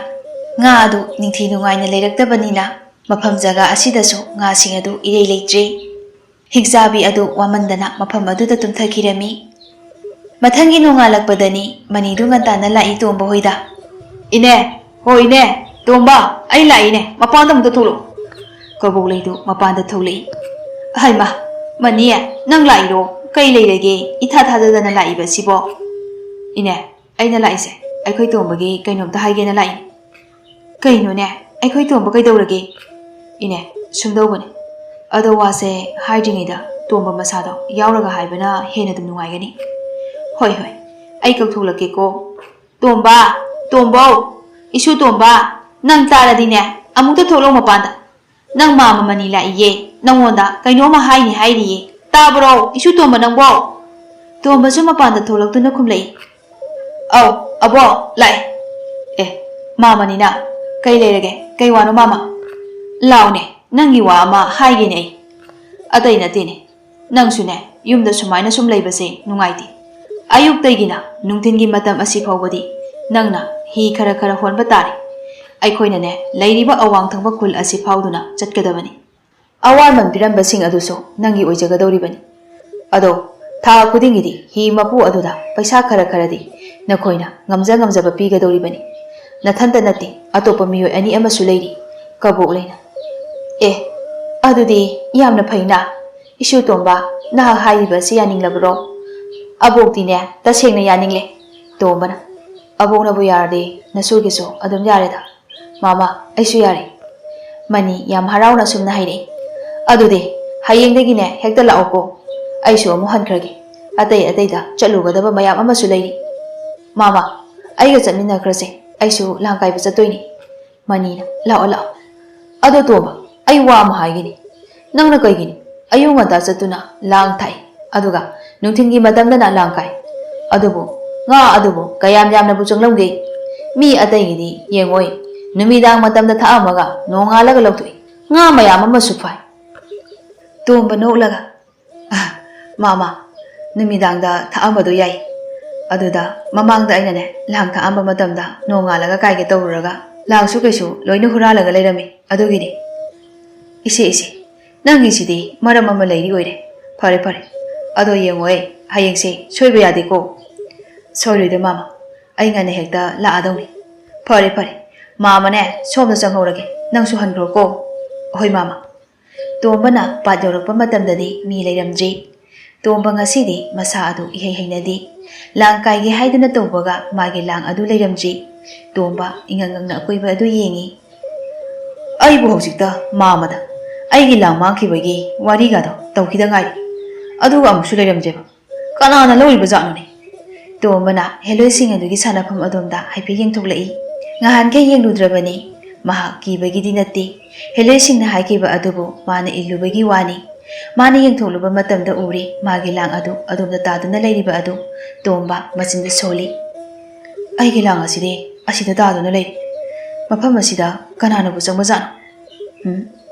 ꯉꯥ ꯑꯗꯨ ꯅꯤꯡꯊꯤ ꯅꯨꯡꯉꯥꯏꯅ ꯂꯩꯔꯛꯇꯕꯅꯤꯅ ꯃꯐꯝ ꯖꯒꯥ ꯑꯁꯤꯗꯁꯨ ꯉꯥꯁꯤꯡ ꯑꯗꯨ ꯏꯔꯩ ꯂꯩꯇ꯭ꯔꯦ꯫ ꯍꯤꯡꯆꯥꯕꯤ ꯑꯗꯨ ꯋꯥꯃꯟꯗꯅ ꯃꯐꯝ ꯑꯗꯨꯗ ꯇꯨꯝꯊꯈꯤꯔꯝꯃꯤ꯫ ꯃꯊꯪꯒꯤ ꯅꯣꯡꯉꯥꯜꯂꯛꯄꯗꯅꯤ ꯃꯅꯤꯗꯨ ꯉꯟꯇꯥꯅ ꯂꯥꯛꯏ ꯇꯣꯝꯕ ꯍꯣꯏꯗ꯫ "ꯏꯅꯦ, ꯍꯣ ꯏꯅꯦ, ꯇꯣꯝꯕ, ꯑꯩ ꯂꯥꯛꯏꯅꯦ, ꯃꯄꯥꯟꯗ ꯑꯃꯨꯛꯇ ꯊꯣꯛꯂꯛꯑꯣ꯫" ꯀꯕꯣꯛꯂꯩꯗꯨ ꯃꯄꯥꯟꯗ ꯊꯣꯛꯂꯛꯏ꯫ "ꯍꯩꯃꯥ, ꯃꯅꯤ, ꯅꯪ ꯂꯥꯛꯏꯔꯣ? ꯀꯩ ꯂꯩꯔꯒꯦ? ꯏꯊꯥ ꯊꯥꯖꯗꯅ ꯂꯥꯛꯏꯕꯁꯤꯕꯣ?" "ꯏꯅꯦ, ꯑꯩꯅ ꯂꯥꯛꯏꯁꯦ ꯑꯩꯈꯣꯏ ꯇꯣꯝꯕꯒꯤ ꯀꯩꯅꯣꯝꯇ ꯍꯥꯏꯒꯦꯅ ꯂꯥꯛꯏꯅꯦ꯫" "ꯀꯩꯅꯣꯅꯦ? ꯑꯩꯈꯣꯏ ꯇꯣꯝꯕ ꯀꯩꯗꯧꯔꯒꯦ?" "ꯏꯅꯦ, ꯁꯨꯝꯗꯧꯕꯅꯦ꯫ ꯑꯗꯣ ꯋꯥꯁꯦ ꯍꯥꯏꯗ꯭ꯔꯤꯉꯩꯗ ꯇꯣꯝꯕ ꯃꯁꯥꯗꯣ ꯌꯥꯎꯔꯒ ꯍꯥꯏꯕꯅ ꯍꯦꯟꯅ ꯑꯗꯨꯝ ꯅꯨꯡꯉꯥꯏꯒꯅꯤ꯫" "ꯍꯣꯏ, ꯍꯣꯏ, ꯑꯩ ꯀꯧꯊꯣꯛꯂꯛꯀꯦꯀꯣ꯫ ꯇꯣꯝꯕ, ꯇꯣꯝꯕꯧ, ꯏꯁꯨ ꯇꯣꯝꯕ, ꯅꯪ ꯇꯥꯔꯗꯤꯅꯦ, ꯑꯃꯨꯛꯇ ꯊꯣꯛꯂꯛꯑꯣ ꯃꯄꯥꯟꯗ꯫ ꯅꯪ ꯃꯥꯝꯃ ꯃꯅꯤ ꯂꯥꯛꯏꯌꯦ, ꯅꯪꯉꯣꯟꯗ ꯀꯩꯅꯣꯝꯃ ꯍꯥꯏꯅꯤ ꯍꯥꯏꯔꯤꯌꯦ꯫ ꯇꯥꯕ꯭ꯔꯣ, ꯏꯁꯨ ꯇꯣꯝꯕ ꯅꯪꯕꯣ?" ꯇꯣꯝꯕꯁꯨ ꯃꯄꯥꯟꯗ ꯊꯣꯛꯂꯛꯇꯨꯅ ꯈꯨꯝꯂꯛꯏ꯫ "ꯑꯧ, ꯑꯕꯣ, ꯂꯥꯛꯑꯦ꯫" "ꯑꯦ, ꯃꯥꯝꯃꯅꯤꯅ, ꯀꯩ ꯂꯩꯔꯒꯦ? ꯀꯩ ꯋꯥꯅꯣ ꯃꯥꯝꯃ?" "ꯂꯥꯛꯑꯣꯅꯦ, ꯅꯪꯒꯤ ꯋꯥ ꯑꯃ ꯍꯥꯏꯒꯦꯅꯦ ꯑꯩ꯫" "ꯑꯇꯩ ꯅꯠꯇꯦꯅꯦ, ꯅꯪꯁꯨꯅꯦ, ꯌꯨꯝꯗ ꯁꯨꯃꯥꯏꯅ ꯁꯨꯝ ꯂꯩꯕꯁꯦ ꯅꯨꯡꯉꯥꯏꯇꯦ꯫ ꯑꯌꯨꯛꯇꯒꯤꯅ ꯅꯨꯡꯊꯤꯟꯒꯤ ꯃꯇꯝ ꯑꯁꯤ ꯐꯥꯎꯕꯗꯤ ꯅꯪꯅ ꯍꯤ ꯈꯔ ꯈꯔ ꯍꯣꯟꯕ ꯇꯥꯔꯦ꯫ ꯑꯩꯈꯣꯏꯅꯅꯦ, ꯂꯩꯔꯤꯕ ꯑꯋꯥꯡ ꯊꯪꯕ ꯈꯨꯜ ꯑꯁꯤ ꯐꯥꯎꯗꯨꯅ ꯆꯠꯀꯗꯕꯅꯤ꯫ ꯑꯋꯥꯃꯟ ꯄꯤꯔꯝꯕꯁꯤꯡ ꯑꯗꯨꯁꯨ ꯅꯪꯒꯤ ꯑꯣꯏꯖꯒꯗꯧꯔꯤꯕꯅꯤ꯫ ꯑꯗꯣ ꯊꯥ ꯈꯨꯗꯤꯡꯒꯤꯗꯤ ꯍꯤ ꯃꯄꯨ ꯑꯗꯨꯗ ꯄꯩꯁꯥ ꯈꯔ ꯈꯔꯗꯤ ꯅꯈꯣꯏꯅ ꯉꯝꯖ ꯉꯝꯖꯕ ꯄꯤꯒꯗꯧꯔꯤꯕꯅꯤ꯫ ꯅꯊꯟꯇ ꯅꯠꯇꯦ, ꯑꯇꯣꯞꯄ ꯃꯤꯑꯣꯏ ꯑꯅꯤ ꯑꯃꯁꯨ ꯂꯩꯔꯤ꯫" ꯀꯕꯣꯛꯂꯩꯅ, "ꯑꯦ, ꯑꯗꯨꯗꯤ ꯌꯥꯝꯅ ꯐꯩꯅ꯫ ꯏꯁꯨ ꯇꯣꯝꯕ, ꯅꯍꯥꯛ ꯍꯥꯏꯔꯤꯕ ꯑꯁꯤ ꯌꯥꯅꯤꯡꯂꯕ꯭ꯔꯣ?" "ꯑꯕꯣꯛꯇꯤꯅꯦ, ꯇꯁꯦꯡꯅ ꯌꯥꯅꯤꯡꯂꯦ꯫" ꯇꯣꯝꯕꯅ, "ꯑꯕꯣꯛꯅꯕꯨ ꯌꯥꯔꯗꯤ ꯅꯁꯨꯒꯤꯁꯨ ꯑꯗꯨꯝ ꯌꯥꯔꯦꯗ꯫" "ꯃꯥꯃ, ꯑꯩꯁꯨ ꯌꯥꯔꯦ꯫" ꯃꯅꯤ ꯌꯥꯝ ꯍꯔꯥꯎꯅ ꯑꯁꯨꯝꯅ ꯍꯥꯏꯔꯛꯏ꯫ "ꯑꯗꯨꯗꯤ ꯍꯌꯦꯡꯗꯒꯤꯅꯦ ꯍꯦꯛꯇ ꯂꯥꯛꯑꯣꯀꯣ꯫ ꯑꯩꯁꯨ ꯑꯃꯨꯛ ꯍꯟꯈ꯭ꯔꯒꯦ꯫ ꯑꯇꯩ ꯑꯇꯩꯗ ꯆꯠꯂꯨꯒꯗꯕ ꯃꯌꯥꯝ ꯑꯃꯁꯨ ꯂꯩꯔꯤ꯫ ꯃꯥꯃ, ꯑꯩꯒ ꯆꯠꯃꯤꯟꯅꯈ꯭ꯔꯁꯦ꯫ ꯑꯩꯁꯨ ꯂꯥꯡ ꯀꯥꯏꯕ ꯆꯠꯇꯣꯏꯅꯤ꯫" ꯃꯅꯤꯅ, "ꯂꯥꯛꯑꯣ, ꯂꯥꯛꯑꯣ꯫ ꯑꯗꯣ ꯇꯣꯝꯕ, ꯑꯩ ꯋꯥ ꯑꯃ ꯍꯥꯏꯒꯦꯅꯦ꯫ ꯅꯪꯅ ꯀꯩꯒꯤꯅꯣ ꯑꯌꯨꯛ ꯉꯟꯇꯥ ꯆꯠꯇꯨꯅ ꯂꯥꯡ ꯊꯥꯛꯏ, ꯑꯗꯨꯒ ꯅꯨꯡꯊꯤꯜꯒꯤ ꯃꯇꯝꯗꯅ ꯂꯥꯡ ꯀꯥꯏ? ꯑꯗꯨꯕꯨ ꯉꯥ ꯑꯗꯨꯕꯨ ꯀꯌꯥꯝ ꯌꯥꯝꯅꯕꯨ ꯆꯪꯂꯝꯒꯦ? ꯃꯤ ꯑꯇꯩꯒꯤꯗꯤ ꯌꯦꯡꯉꯣꯏ, ꯅꯨꯃꯤꯗꯥꯡ ꯃꯇꯝꯗ ꯊꯥꯛꯑꯝꯃꯒ ꯅꯣꯡꯉꯥꯜꯂꯒ ꯂꯧꯊꯣꯛꯏ꯫ ꯉꯥ ꯃꯌꯥꯝ ꯑꯃꯁꯨ ꯐꯥꯏ꯫" ꯇꯣꯝꯕ ꯅꯣꯛꯂꯒ, "ꯑ, ꯃꯥꯃ, ꯅꯨꯃꯤꯗꯥꯡꯗ ꯊꯥꯛꯑꯝꯕꯗꯣ ꯌꯥꯏ꯫ ꯑꯗꯨꯗ ꯃꯃꯥꯡꯗ ꯑꯩꯅꯅꯦ, ꯂꯥꯡ ꯊꯥꯛꯑꯝꯕ ꯃꯇꯝꯗ ꯅꯣꯡꯉꯥꯜꯂꯒ ꯀꯥꯏꯒꯦ ꯇꯧꯔꯨꯔꯒ ꯂꯥꯡꯁꯨ ꯀꯩꯁꯨ ꯂꯣꯏꯅ ꯍꯨꯔꯥꯜꯂꯒ ꯂꯩꯔꯝꯃꯤ꯫ ꯑꯗꯨꯒꯤꯅꯤ꯫" "ꯏꯆꯦ, ꯏꯆꯦ, ꯅꯪꯒꯤꯁꯤꯗꯤ ꯃꯔꯝ ꯑꯃ ꯂꯩꯔꯤ ꯑꯣꯏꯔꯦ꯫ ꯐꯔꯦ, ꯐꯔꯦ꯫ ꯑꯗꯣ ꯌꯦꯡꯉꯣꯍꯦ, ꯍꯌꯦꯡꯁꯦ ꯁꯣꯏꯕ ꯌꯥꯗꯦꯀꯣ꯫" "ꯁꯣꯏꯔꯣꯏꯗ ꯃꯥꯃ, ꯑꯩ ꯉꯟꯅ ꯍꯦꯛꯇ ꯂꯥꯛꯑꯗꯧꯅꯤ꯫" "ꯐꯔꯦ, ꯐꯔꯦ꯫ ꯃꯥꯃꯅꯦ, ꯁꯣꯝꯗ ꯆꯪꯍꯧꯔꯒꯦ, ꯅꯪꯁꯨ ꯍꯟꯈ꯭ꯔꯣꯀꯣ꯫" "ꯍꯣꯏ, ꯃꯥꯃ꯫" ꯇꯣꯝꯕꯅ ꯄꯥꯠ ꯌꯧꯔꯛꯄ ꯃꯇꯝꯗꯗꯤ ꯃꯤ ꯂꯩꯔꯝꯗ꯭ꯔꯤ꯫ ꯇꯣꯝꯕ ꯉꯁꯤꯗꯤ ꯃꯁꯥ ꯑꯗꯨ ꯏꯍꯩ ꯍꯩꯅꯗꯦ꯫ ꯂꯥꯡ ꯀꯥꯏꯒꯦ ꯍꯥꯏꯗꯨꯅ ꯇꯧꯕꯒ ꯃꯥꯒꯤ ꯂꯥꯡ ꯑꯗꯨ ꯂꯩꯔꯝꯗ꯭ꯔꯤ꯫ ꯇꯣꯝꯕ ꯏꯉꯛ ꯉꯛꯅ ꯑꯀꯣꯏꯕ ꯑꯗꯨ ꯌꯦꯡꯉꯤ꯫ "ꯑꯩꯕꯨ ꯍꯧꯖꯤꯛꯇ ꯃꯥꯃꯗ ꯑꯩꯒꯤ ꯂꯥꯡ ꯃꯥꯡꯈꯤꯕꯒꯤ ꯋꯥꯔꯤꯒꯗꯣ ꯇꯧꯈꯤꯗ ꯉꯥꯏꯔꯤ, ꯑꯗꯨꯒ ꯑꯃꯨꯛꯁꯨ ꯂꯩꯔꯝꯗ꯭ꯔꯦꯕ꯫ ꯀꯅꯥꯅ ꯂꯧꯔꯤꯕ ꯖꯥꯠꯅꯣꯅꯦ?" ꯇꯣꯝꯕꯅ ꯍꯦꯂꯣꯏꯁꯤꯡ ꯑꯗꯨꯒꯤ ꯁꯥꯟꯅꯐꯝ ꯑꯗꯣꯝꯗ ꯍꯥꯏꯐꯦꯠ ꯌꯦꯡꯊꯣꯛꯂꯛꯏ꯫ ꯉꯍꯥꯟꯈꯩ ꯌꯦꯡꯂꯨꯗ꯭ꯔꯕꯅꯤ꯫ ꯃꯍꯥꯛ ꯀꯤꯕꯒꯤꯗꯤ ꯅꯠꯇꯦ꯫ ꯍꯦꯂꯣꯏꯁꯤꯡꯅ ꯍꯥꯏꯈꯤꯕ ꯑꯗꯨꯕꯨ ꯃꯥꯅ ꯏꯜꯂꯨꯕꯒꯤ ꯋꯥꯅꯤ꯫ ꯃꯥꯅ ꯌꯦꯡꯊꯣꯛꯂꯨꯕ ꯃꯇꯝꯗ ꯎꯔꯦ, ꯃꯥꯒꯤ ꯂꯥꯡ ꯑꯗꯨ ꯑꯗꯣꯝꯗ ꯇꯥꯗꯨꯅ ꯂꯩꯔꯤꯕ ꯑꯗꯨ꯫ ꯇꯣꯝꯕ ꯃꯆꯤꯟꯗ ꯁꯣꯜꯂꯤ꯫ "ꯑꯩꯒꯤ ꯂꯥꯡ ꯑꯁꯤꯗꯤ ꯑꯁꯤꯗ ꯇꯥꯗꯨꯅ ꯂꯩꯔꯤ꯫ ꯃꯐꯝ ꯑꯁꯤꯗ ꯀꯅꯥꯅꯕꯨ ꯆꯪꯕꯖꯥꯠꯅꯣ? ꯎꯝ,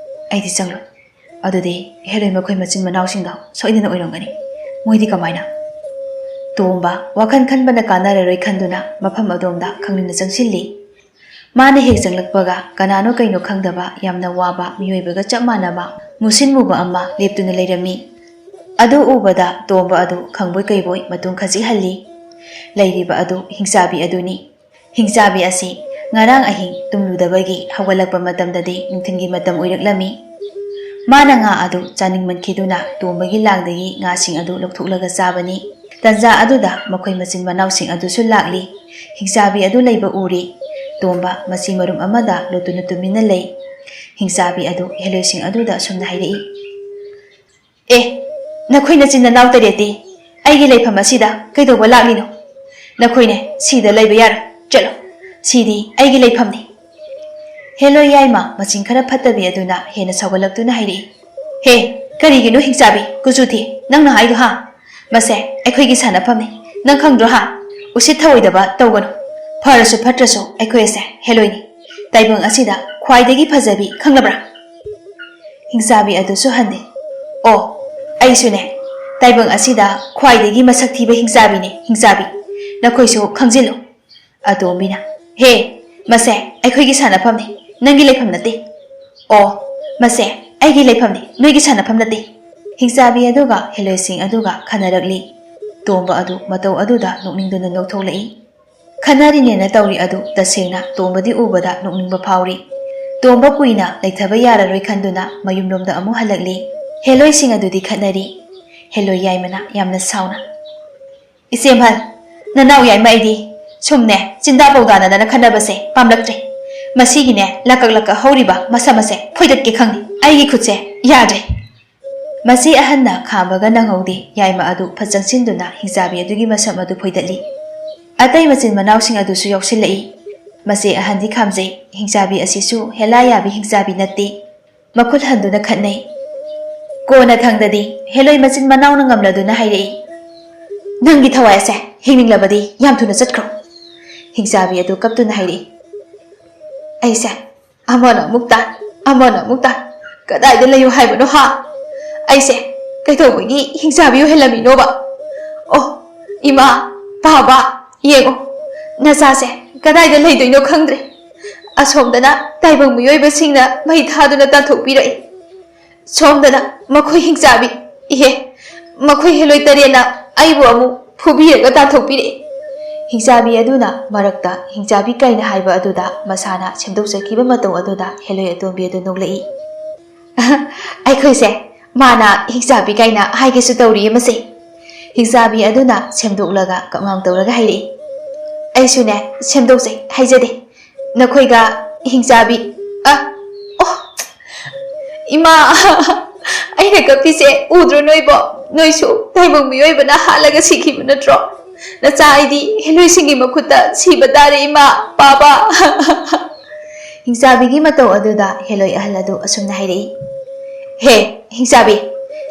ꯑꯩꯗꯤ ꯆꯪꯂꯣꯏ꯫ ꯑꯗꯨꯗꯤ ꯍꯦꯂꯣꯏ ꯃꯈꯣꯏ ꯃꯆꯤꯟ ꯃꯅꯥꯎꯁꯤꯡꯗꯣ ꯁꯣꯏꯗꯅ ꯑꯣꯏꯔꯝꯒꯅꯤ꯫ ꯃꯣꯏꯗꯤ ꯀꯃꯥꯏꯅ?" ꯇꯣꯝꯕ ꯋꯥꯈꯜ ꯈꯟꯕꯅ ꯀꯥꯟꯅꯔꯔꯣꯏ ꯈꯟꯗꯨꯅ ꯃꯐꯝ ꯑꯗꯣꯝꯗ ꯈꯪꯅꯤꯡꯅ ꯆꯪꯁꯤꯜꯂꯤ꯫ ꯃꯥꯅ ꯍꯦꯛ ꯆꯪꯂꯛꯄꯒ ꯀꯅꯥꯅꯣ ꯀꯩꯅꯣ ꯈꯪꯗꯕ ꯌꯥꯝꯅ ꯋꯥꯕ ꯃꯤꯑꯣꯏꯕꯒ ꯆꯞ ꯃꯥꯟꯅꯕ ꯃꯨꯁꯤꯟ ꯃꯨꯕ ꯑꯃ ꯂꯦꯞꯇꯨꯅ ꯂꯩꯔꯝꯃꯤ꯫ ꯑꯗꯨ ꯎꯕꯗ ꯇꯣꯝꯕ ꯑꯗꯨ ꯈꯪꯕꯣꯏ ꯀꯩꯕꯣꯏ ꯃꯇꯨꯡ ꯈꯖꯤꯛ ꯍꯜꯂꯤ꯫ ꯂꯩꯔꯤꯕ ꯑꯗꯨ ꯍꯤꯡꯆꯥꯕꯤ ꯑꯗꯨꯅꯤ꯫ ꯍꯤꯡꯆꯥꯕꯤ ꯑꯁꯤ ꯉꯔꯥꯡ ꯑꯍꯤꯡ ꯇꯨꯝꯂꯨꯗꯕꯒꯤ ꯍꯧꯒꯠꯂꯛꯄ ꯃꯇꯝꯗꯗꯤ ꯅꯨꯡꯊꯤꯜꯒꯤ ꯃꯇꯝ ꯑꯣꯏꯔꯛꯂꯝꯃꯤ꯫ ꯃꯥꯅ ꯉꯥ ꯑꯗꯨ ꯆꯥꯅꯤꯡꯃꯟꯈꯤꯗꯨꯅ ꯇꯣꯝꯕꯒꯤ ꯂꯥꯡꯗꯒꯤ ꯉꯥꯁꯤꯡ ꯑꯗꯨ ꯂꯧꯊꯣꯛꯂꯒ ꯆꯥꯕꯅꯤ꯫ ꯇꯟꯖꯥ ꯑꯗꯨꯗ ꯃꯈꯣꯏ ꯃꯆꯤꯟ ꯃꯅꯥꯎꯁꯤꯡ ꯑꯗꯨꯁꯨ ꯂꯥꯛꯂꯤ꯫ ꯍꯤꯡꯆꯥꯕꯤ ꯑꯗꯨ ꯂꯩꯕ ꯎꯔꯦ꯫ ꯇꯣꯝꯕ ꯃꯆꯤ ꯃꯔꯨꯝ ꯑꯃꯗ ꯂꯣꯠꯇꯨꯅ ꯇꯨꯃꯤꯟꯅ ꯂꯩ꯫ ꯍꯤꯡꯆꯥꯕꯤ ꯑꯗꯨ ꯍꯦꯂꯣꯏꯁꯤꯡ ꯑꯗꯨꯗ ꯑꯁꯨꯝꯅ ꯍꯥꯏꯔꯛꯏ꯫ "ꯑꯦ, ꯅꯈꯣꯏ ꯅꯆꯤꯟ ꯅꯅꯥꯎ ꯇꯔꯦꯠꯇꯤ ꯑꯩꯒꯤ ꯂꯩꯐꯝ ꯑꯁꯤꯗ ꯀꯩꯗꯧꯕ ꯂꯥꯛꯂꯤꯅꯣ? ꯅꯈꯣꯏꯅꯦ ꯁꯤꯗ ꯂꯩꯕ ꯌꯥꯔꯣꯏ꯫ ꯆꯠꯂꯣ꯫ ꯁꯤꯗꯤ ꯑꯩꯒꯤ ꯂꯩꯐꯝꯅꯤ꯫" ꯍꯦꯂꯣꯏ ꯌꯥꯏꯃ ꯃꯆꯤꯟ ꯈꯔ ꯐꯠꯇꯕꯤ ꯑꯗꯨꯅ ꯍꯦꯟꯅ ꯁꯥꯎꯒꯠꯂꯛꯇꯨꯅ ꯍꯥꯏꯔꯛꯏ꯫ "ꯍꯦ, ꯀꯔꯤꯒꯤꯅꯣ ꯍꯤꯡꯆꯥꯕꯤ, ꯀꯨꯆꯨ ꯊꯤ, ꯅꯪꯅ ꯍꯥꯏꯗꯣ ꯍꯥ? ꯃꯁꯦ ꯑꯩꯈꯣꯏꯒꯤ ꯁꯥꯟꯅꯐꯝꯅꯤ, ꯅꯪ ꯈꯪꯗ꯭ꯔꯣ ꯍꯥ? ꯎꯁꯤꯠ ꯊꯑꯣꯏꯗꯕ ꯇꯧꯒꯅꯨ꯫ ꯐꯔꯁꯨ ꯐꯠꯇ꯭ꯔꯁꯨ ꯑꯩꯈꯣꯏ ꯑꯁꯦ ꯍꯦꯂꯣꯏꯅꯤ꯫ ꯇꯥꯏꯕꯪ ꯑꯁꯤꯗ ꯈ꯭ꯋꯥꯏꯗꯒꯤ ꯐꯖꯕꯤ, ꯈꯪꯂꯕ꯭ꯔꯥ?" ꯍꯤꯡꯆꯥꯕꯤ ꯑꯗꯨꯁꯨ ꯍꯟꯗꯦ꯫ "ꯑꯣ, ꯑꯩꯁꯨꯅꯦ, ꯇꯥꯏꯕꯪ ꯑꯁꯤꯗ ꯈ꯭ꯋꯥꯏꯗꯒꯤ ꯃꯁꯛ ꯊꯤꯕ ꯍꯤꯡꯆꯥꯕꯤꯅꯦ, ꯍꯤꯡꯆꯥꯕꯤ꯫ ꯅꯈꯣꯏꯁꯨ ꯈꯪꯖꯤꯜꯂꯨ꯫" ꯑꯇꯣꯝꯕꯤꯅ, "ꯍꯦ, ꯃꯁꯦ ꯑꯩꯈꯣꯏꯒꯤ ꯁꯥꯟꯅꯐꯝꯅꯤ, ꯅꯪꯒꯤ ꯂꯩꯐꯝ ꯅꯠꯇꯦ꯫" "ꯑꯣ, ꯃꯁꯦ ꯑꯩꯒꯤ ꯂꯩꯐꯝꯅꯤ, ꯅꯣꯏꯒꯤ ꯁꯥꯟꯅꯐꯝ ꯅꯠꯇꯦ꯫" ꯍꯤꯡꯆꯥꯕꯤ ꯑꯗꯨꯒ ꯍꯦꯂꯣꯏꯁꯤꯡ ꯑꯗꯨꯒ ꯈꯟꯅꯔꯛꯂꯤ꯫ ꯇꯣꯝꯕ ꯑꯗꯨ ꯃꯇꯧ ꯑꯗꯨꯗ ꯅꯣꯛꯅꯤꯡꯗꯨꯅ ꯅꯣꯛꯊꯣꯛꯂꯛꯏ꯫ ꯈꯟꯅꯔꯤꯅꯦꯅ ꯇꯧꯔꯤ ꯑꯗꯨ ꯇꯁꯦꯡꯅ ꯇꯣꯝꯕꯗꯤ ꯎꯕꯗ ꯅꯣꯛꯅꯤꯡꯕ ꯐꯥꯎꯔꯤ꯫ ꯇꯣꯝꯕ ꯀꯨꯏꯅ ꯂꯩꯊꯕ ꯌꯥꯔꯔꯣꯏ ꯈꯟꯗꯨꯅ ꯃꯌꯨꯝꯂꯣꯝꯗ ꯑꯃꯨꯛ ꯍꯜꯂꯛꯂꯤ꯫ ꯍꯦꯂꯣꯏꯁꯤꯡ ꯑꯗꯨꯗꯤ ꯈꯠꯅꯔꯤ꯫ ꯍꯦꯂꯣꯏ ꯌꯥꯏꯃꯅ ꯌꯥꯝꯅ ꯁꯥꯎꯅ, "ꯏꯆꯦꯝꯍꯜ, ꯅꯅꯥꯎ ꯌꯥꯏꯃ ꯑꯩꯗꯤ ꯁꯨꯝꯅꯦ ꯆꯤꯟꯗꯥ ꯄꯧꯗꯥꯅꯗꯅ ꯈꯠꯅꯕꯁꯦ ꯄꯥꯝꯂꯛꯇ꯭ꯔꯦ꯫ ꯃꯁꯤꯒꯤꯅꯦ ꯂꯀꯛ ꯂꯀꯛ ꯍꯧꯔꯤꯕ ꯃꯁꯝ ꯑꯁꯦ ꯐꯣꯏꯗꯠꯀꯦ ꯈꯪꯗꯦ꯫ ꯑꯩꯒꯤ ꯈꯨꯠꯁꯦ ꯌꯥꯗ꯭ꯔꯦ꯫" ꯃꯆꯦ ꯑꯍꯟꯅ ꯈꯥꯝꯕꯒ ꯅꯪꯍꯧꯗꯦ, ꯌꯥꯏꯃ ꯑꯗꯨ ꯐꯠ ꯆꯪꯁꯤꯟꯗꯨꯅ ꯍꯤꯡꯆꯥꯕꯤ ꯑꯗꯨꯒꯤ ꯃꯁꯝ ꯑꯗꯨ ꯐꯣꯏꯗꯠꯂꯤ꯫ ꯑꯇꯩ ꯃꯆꯤꯟ ꯃꯅꯥꯎꯁꯤꯡ ꯑꯗꯨꯁꯨ ꯌꯥꯎꯁꯤꯜꯂꯛꯏ꯫ ꯃꯆꯦ ꯑꯍꯟꯗꯤ ꯈꯥꯝꯖꯩ, ꯍꯤꯡꯆꯥꯕꯤ ꯑꯁꯤꯁꯨ ꯍꯦꯂꯥ ꯌꯥꯕꯤ ꯍꯤꯡꯆꯥꯕꯤ ꯅꯠꯇꯦ꯫ ꯃꯈꯨꯠ ꯍꯟꯗꯨꯅ ꯈꯠꯅꯩ꯫ ꯀꯣꯟꯅ ꯊꯪꯗꯗꯤ ꯍꯦꯂꯣꯏ ꯃꯆꯤꯟ ꯃꯅꯥꯎꯅ ꯉꯝꯂꯗꯨꯅ ꯍꯥꯏꯔꯛꯏ, "ꯅꯪꯒꯤ ꯊꯋꯥꯏ ꯑꯁꯦ ꯍꯤꯡꯅꯤꯡꯂꯕꯗꯤ ꯌꯥꯝ ꯊꯨꯅ ꯆꯠꯈ꯭ꯔꯣ꯫" ꯍꯤꯡꯆꯥꯕꯤ ꯑꯗꯨ ꯀꯞꯇꯨꯅ ꯍꯥꯏꯔꯛꯏ, "ꯑꯩꯁꯦ ꯑꯃꯅ ꯑꯃꯨꯛ ꯇꯥꯟ, ꯑꯃꯅ ꯑꯃꯨꯛ ꯇꯥꯟ, ꯀꯗꯥꯏꯗ ꯂꯩꯌꯨ ꯍꯥꯏꯕꯅꯣ ꯍꯥ? ꯑꯩꯁꯦ ꯀꯩꯗꯧꯕꯒꯤ ꯍꯤꯡꯆꯥꯕꯤ ꯑꯣꯏꯍꯜꯂꯝꯃꯤꯅꯣꯕ? ꯑꯣ, ꯏꯃꯥ, ꯄꯥꯕ, ꯌꯦꯡꯉꯣ, ꯅꯆꯥꯁꯦ ꯀꯗꯥꯏꯗ ꯂꯩꯗꯣꯏꯅꯣ ꯈꯪꯗ꯭ꯔꯦ꯫ ꯑꯁꯣꯝꯗꯅ ꯇꯥꯏꯕꯪ ꯃꯤꯑꯣꯏꯕꯁꯤꯡꯅ ꯃꯩ ꯊꯥꯗꯨꯅ ꯇꯥꯟꯊꯣꯛꯄꯤꯔꯛꯏ, ꯁꯣꯝꯗꯅ ꯃꯈꯣꯏ ꯍꯤꯡꯆꯥꯕꯤ, ꯏꯍꯦ, ꯃꯈꯣꯏ ꯍꯦꯂꯣꯏ ꯇꯔꯦꯠꯅ ꯑꯩꯕꯨ ꯑꯃꯨꯛ ꯐꯨꯕꯤꯔꯒ ꯇꯥꯟꯊꯣꯛꯄꯤꯔꯛꯏ꯫" ꯍꯤꯡꯆꯥꯕꯤ ꯑꯗꯨꯅ ꯃꯔꯛꯇ ꯍꯤꯡꯆꯥꯕꯤ ꯀꯥꯏꯅ ꯍꯥꯏꯕ ꯑꯗꯨꯗ ꯃꯁꯥꯅ ꯁꯦꯝꯗꯣꯛꯆꯈꯤꯕ ꯃꯇꯧ ꯑꯗꯨꯗ ꯍꯦꯂꯣꯏ ꯑꯇꯣꯝꯕꯤ ꯑꯗꯨ ꯅꯣꯛꯂꯛꯏ꯫ "ꯑꯩꯈꯣꯏꯁꯦ ꯃꯥꯅ ꯍꯤꯡꯆꯥꯕꯤ ꯀꯥꯏꯅ ꯍꯥꯏꯒꯦꯁꯨ ꯇꯧꯔꯤꯌꯦ ꯃꯁꯦ꯫" ꯍꯤꯡꯆꯥꯕꯤ ꯑꯗꯨꯅ ꯁꯦꯝꯗꯣꯛꯂꯒ ꯀꯞꯉꯥꯡ ꯇꯧꯔꯒ ꯍꯥꯏꯔꯛꯏ꯫ "ꯑꯩꯁꯨꯅꯦ ꯁꯦꯝꯗꯣꯛꯆꯩ ꯍꯥꯏꯖꯗꯦ꯫ ꯅꯈꯣꯏꯒ ꯍꯤꯡꯆꯥꯕꯤ, ꯑ, ꯑꯣ, ꯏꯃꯥ, ꯑꯩꯅ ꯀꯞꯄꯤꯁꯦ ꯎꯗ꯭ꯔꯣ ꯅꯣꯏꯕꯣ? ꯅꯣꯏꯁꯨ ꯇꯥꯏꯕꯪ ꯃꯤꯑꯣꯏꯕꯅ ꯍꯥꯠꯂꯒ ꯁꯤꯈꯤꯕ ꯅꯠꯇ꯭ꯔꯣ? ꯅꯆꯥ ꯑꯩꯗꯤ ꯍꯦꯂꯣꯏꯁꯤꯡꯒꯤ ꯃꯈꯨꯠꯇ ꯁꯤꯕ ꯇꯥꯔꯦ, ꯏꯃꯥ, ꯄꯥꯕ꯫" ꯍꯤꯡꯆꯥꯕꯤꯒꯤ ꯃꯇꯧ ꯑꯗꯨꯗ ꯍꯦꯂꯣꯏ ꯑꯍꯜ ꯑꯗꯨ ꯑꯁꯨꯝꯅ ꯍꯥꯏꯔꯛꯏ, "ꯍꯦ, ꯍꯤꯡꯆꯥꯕꯤ,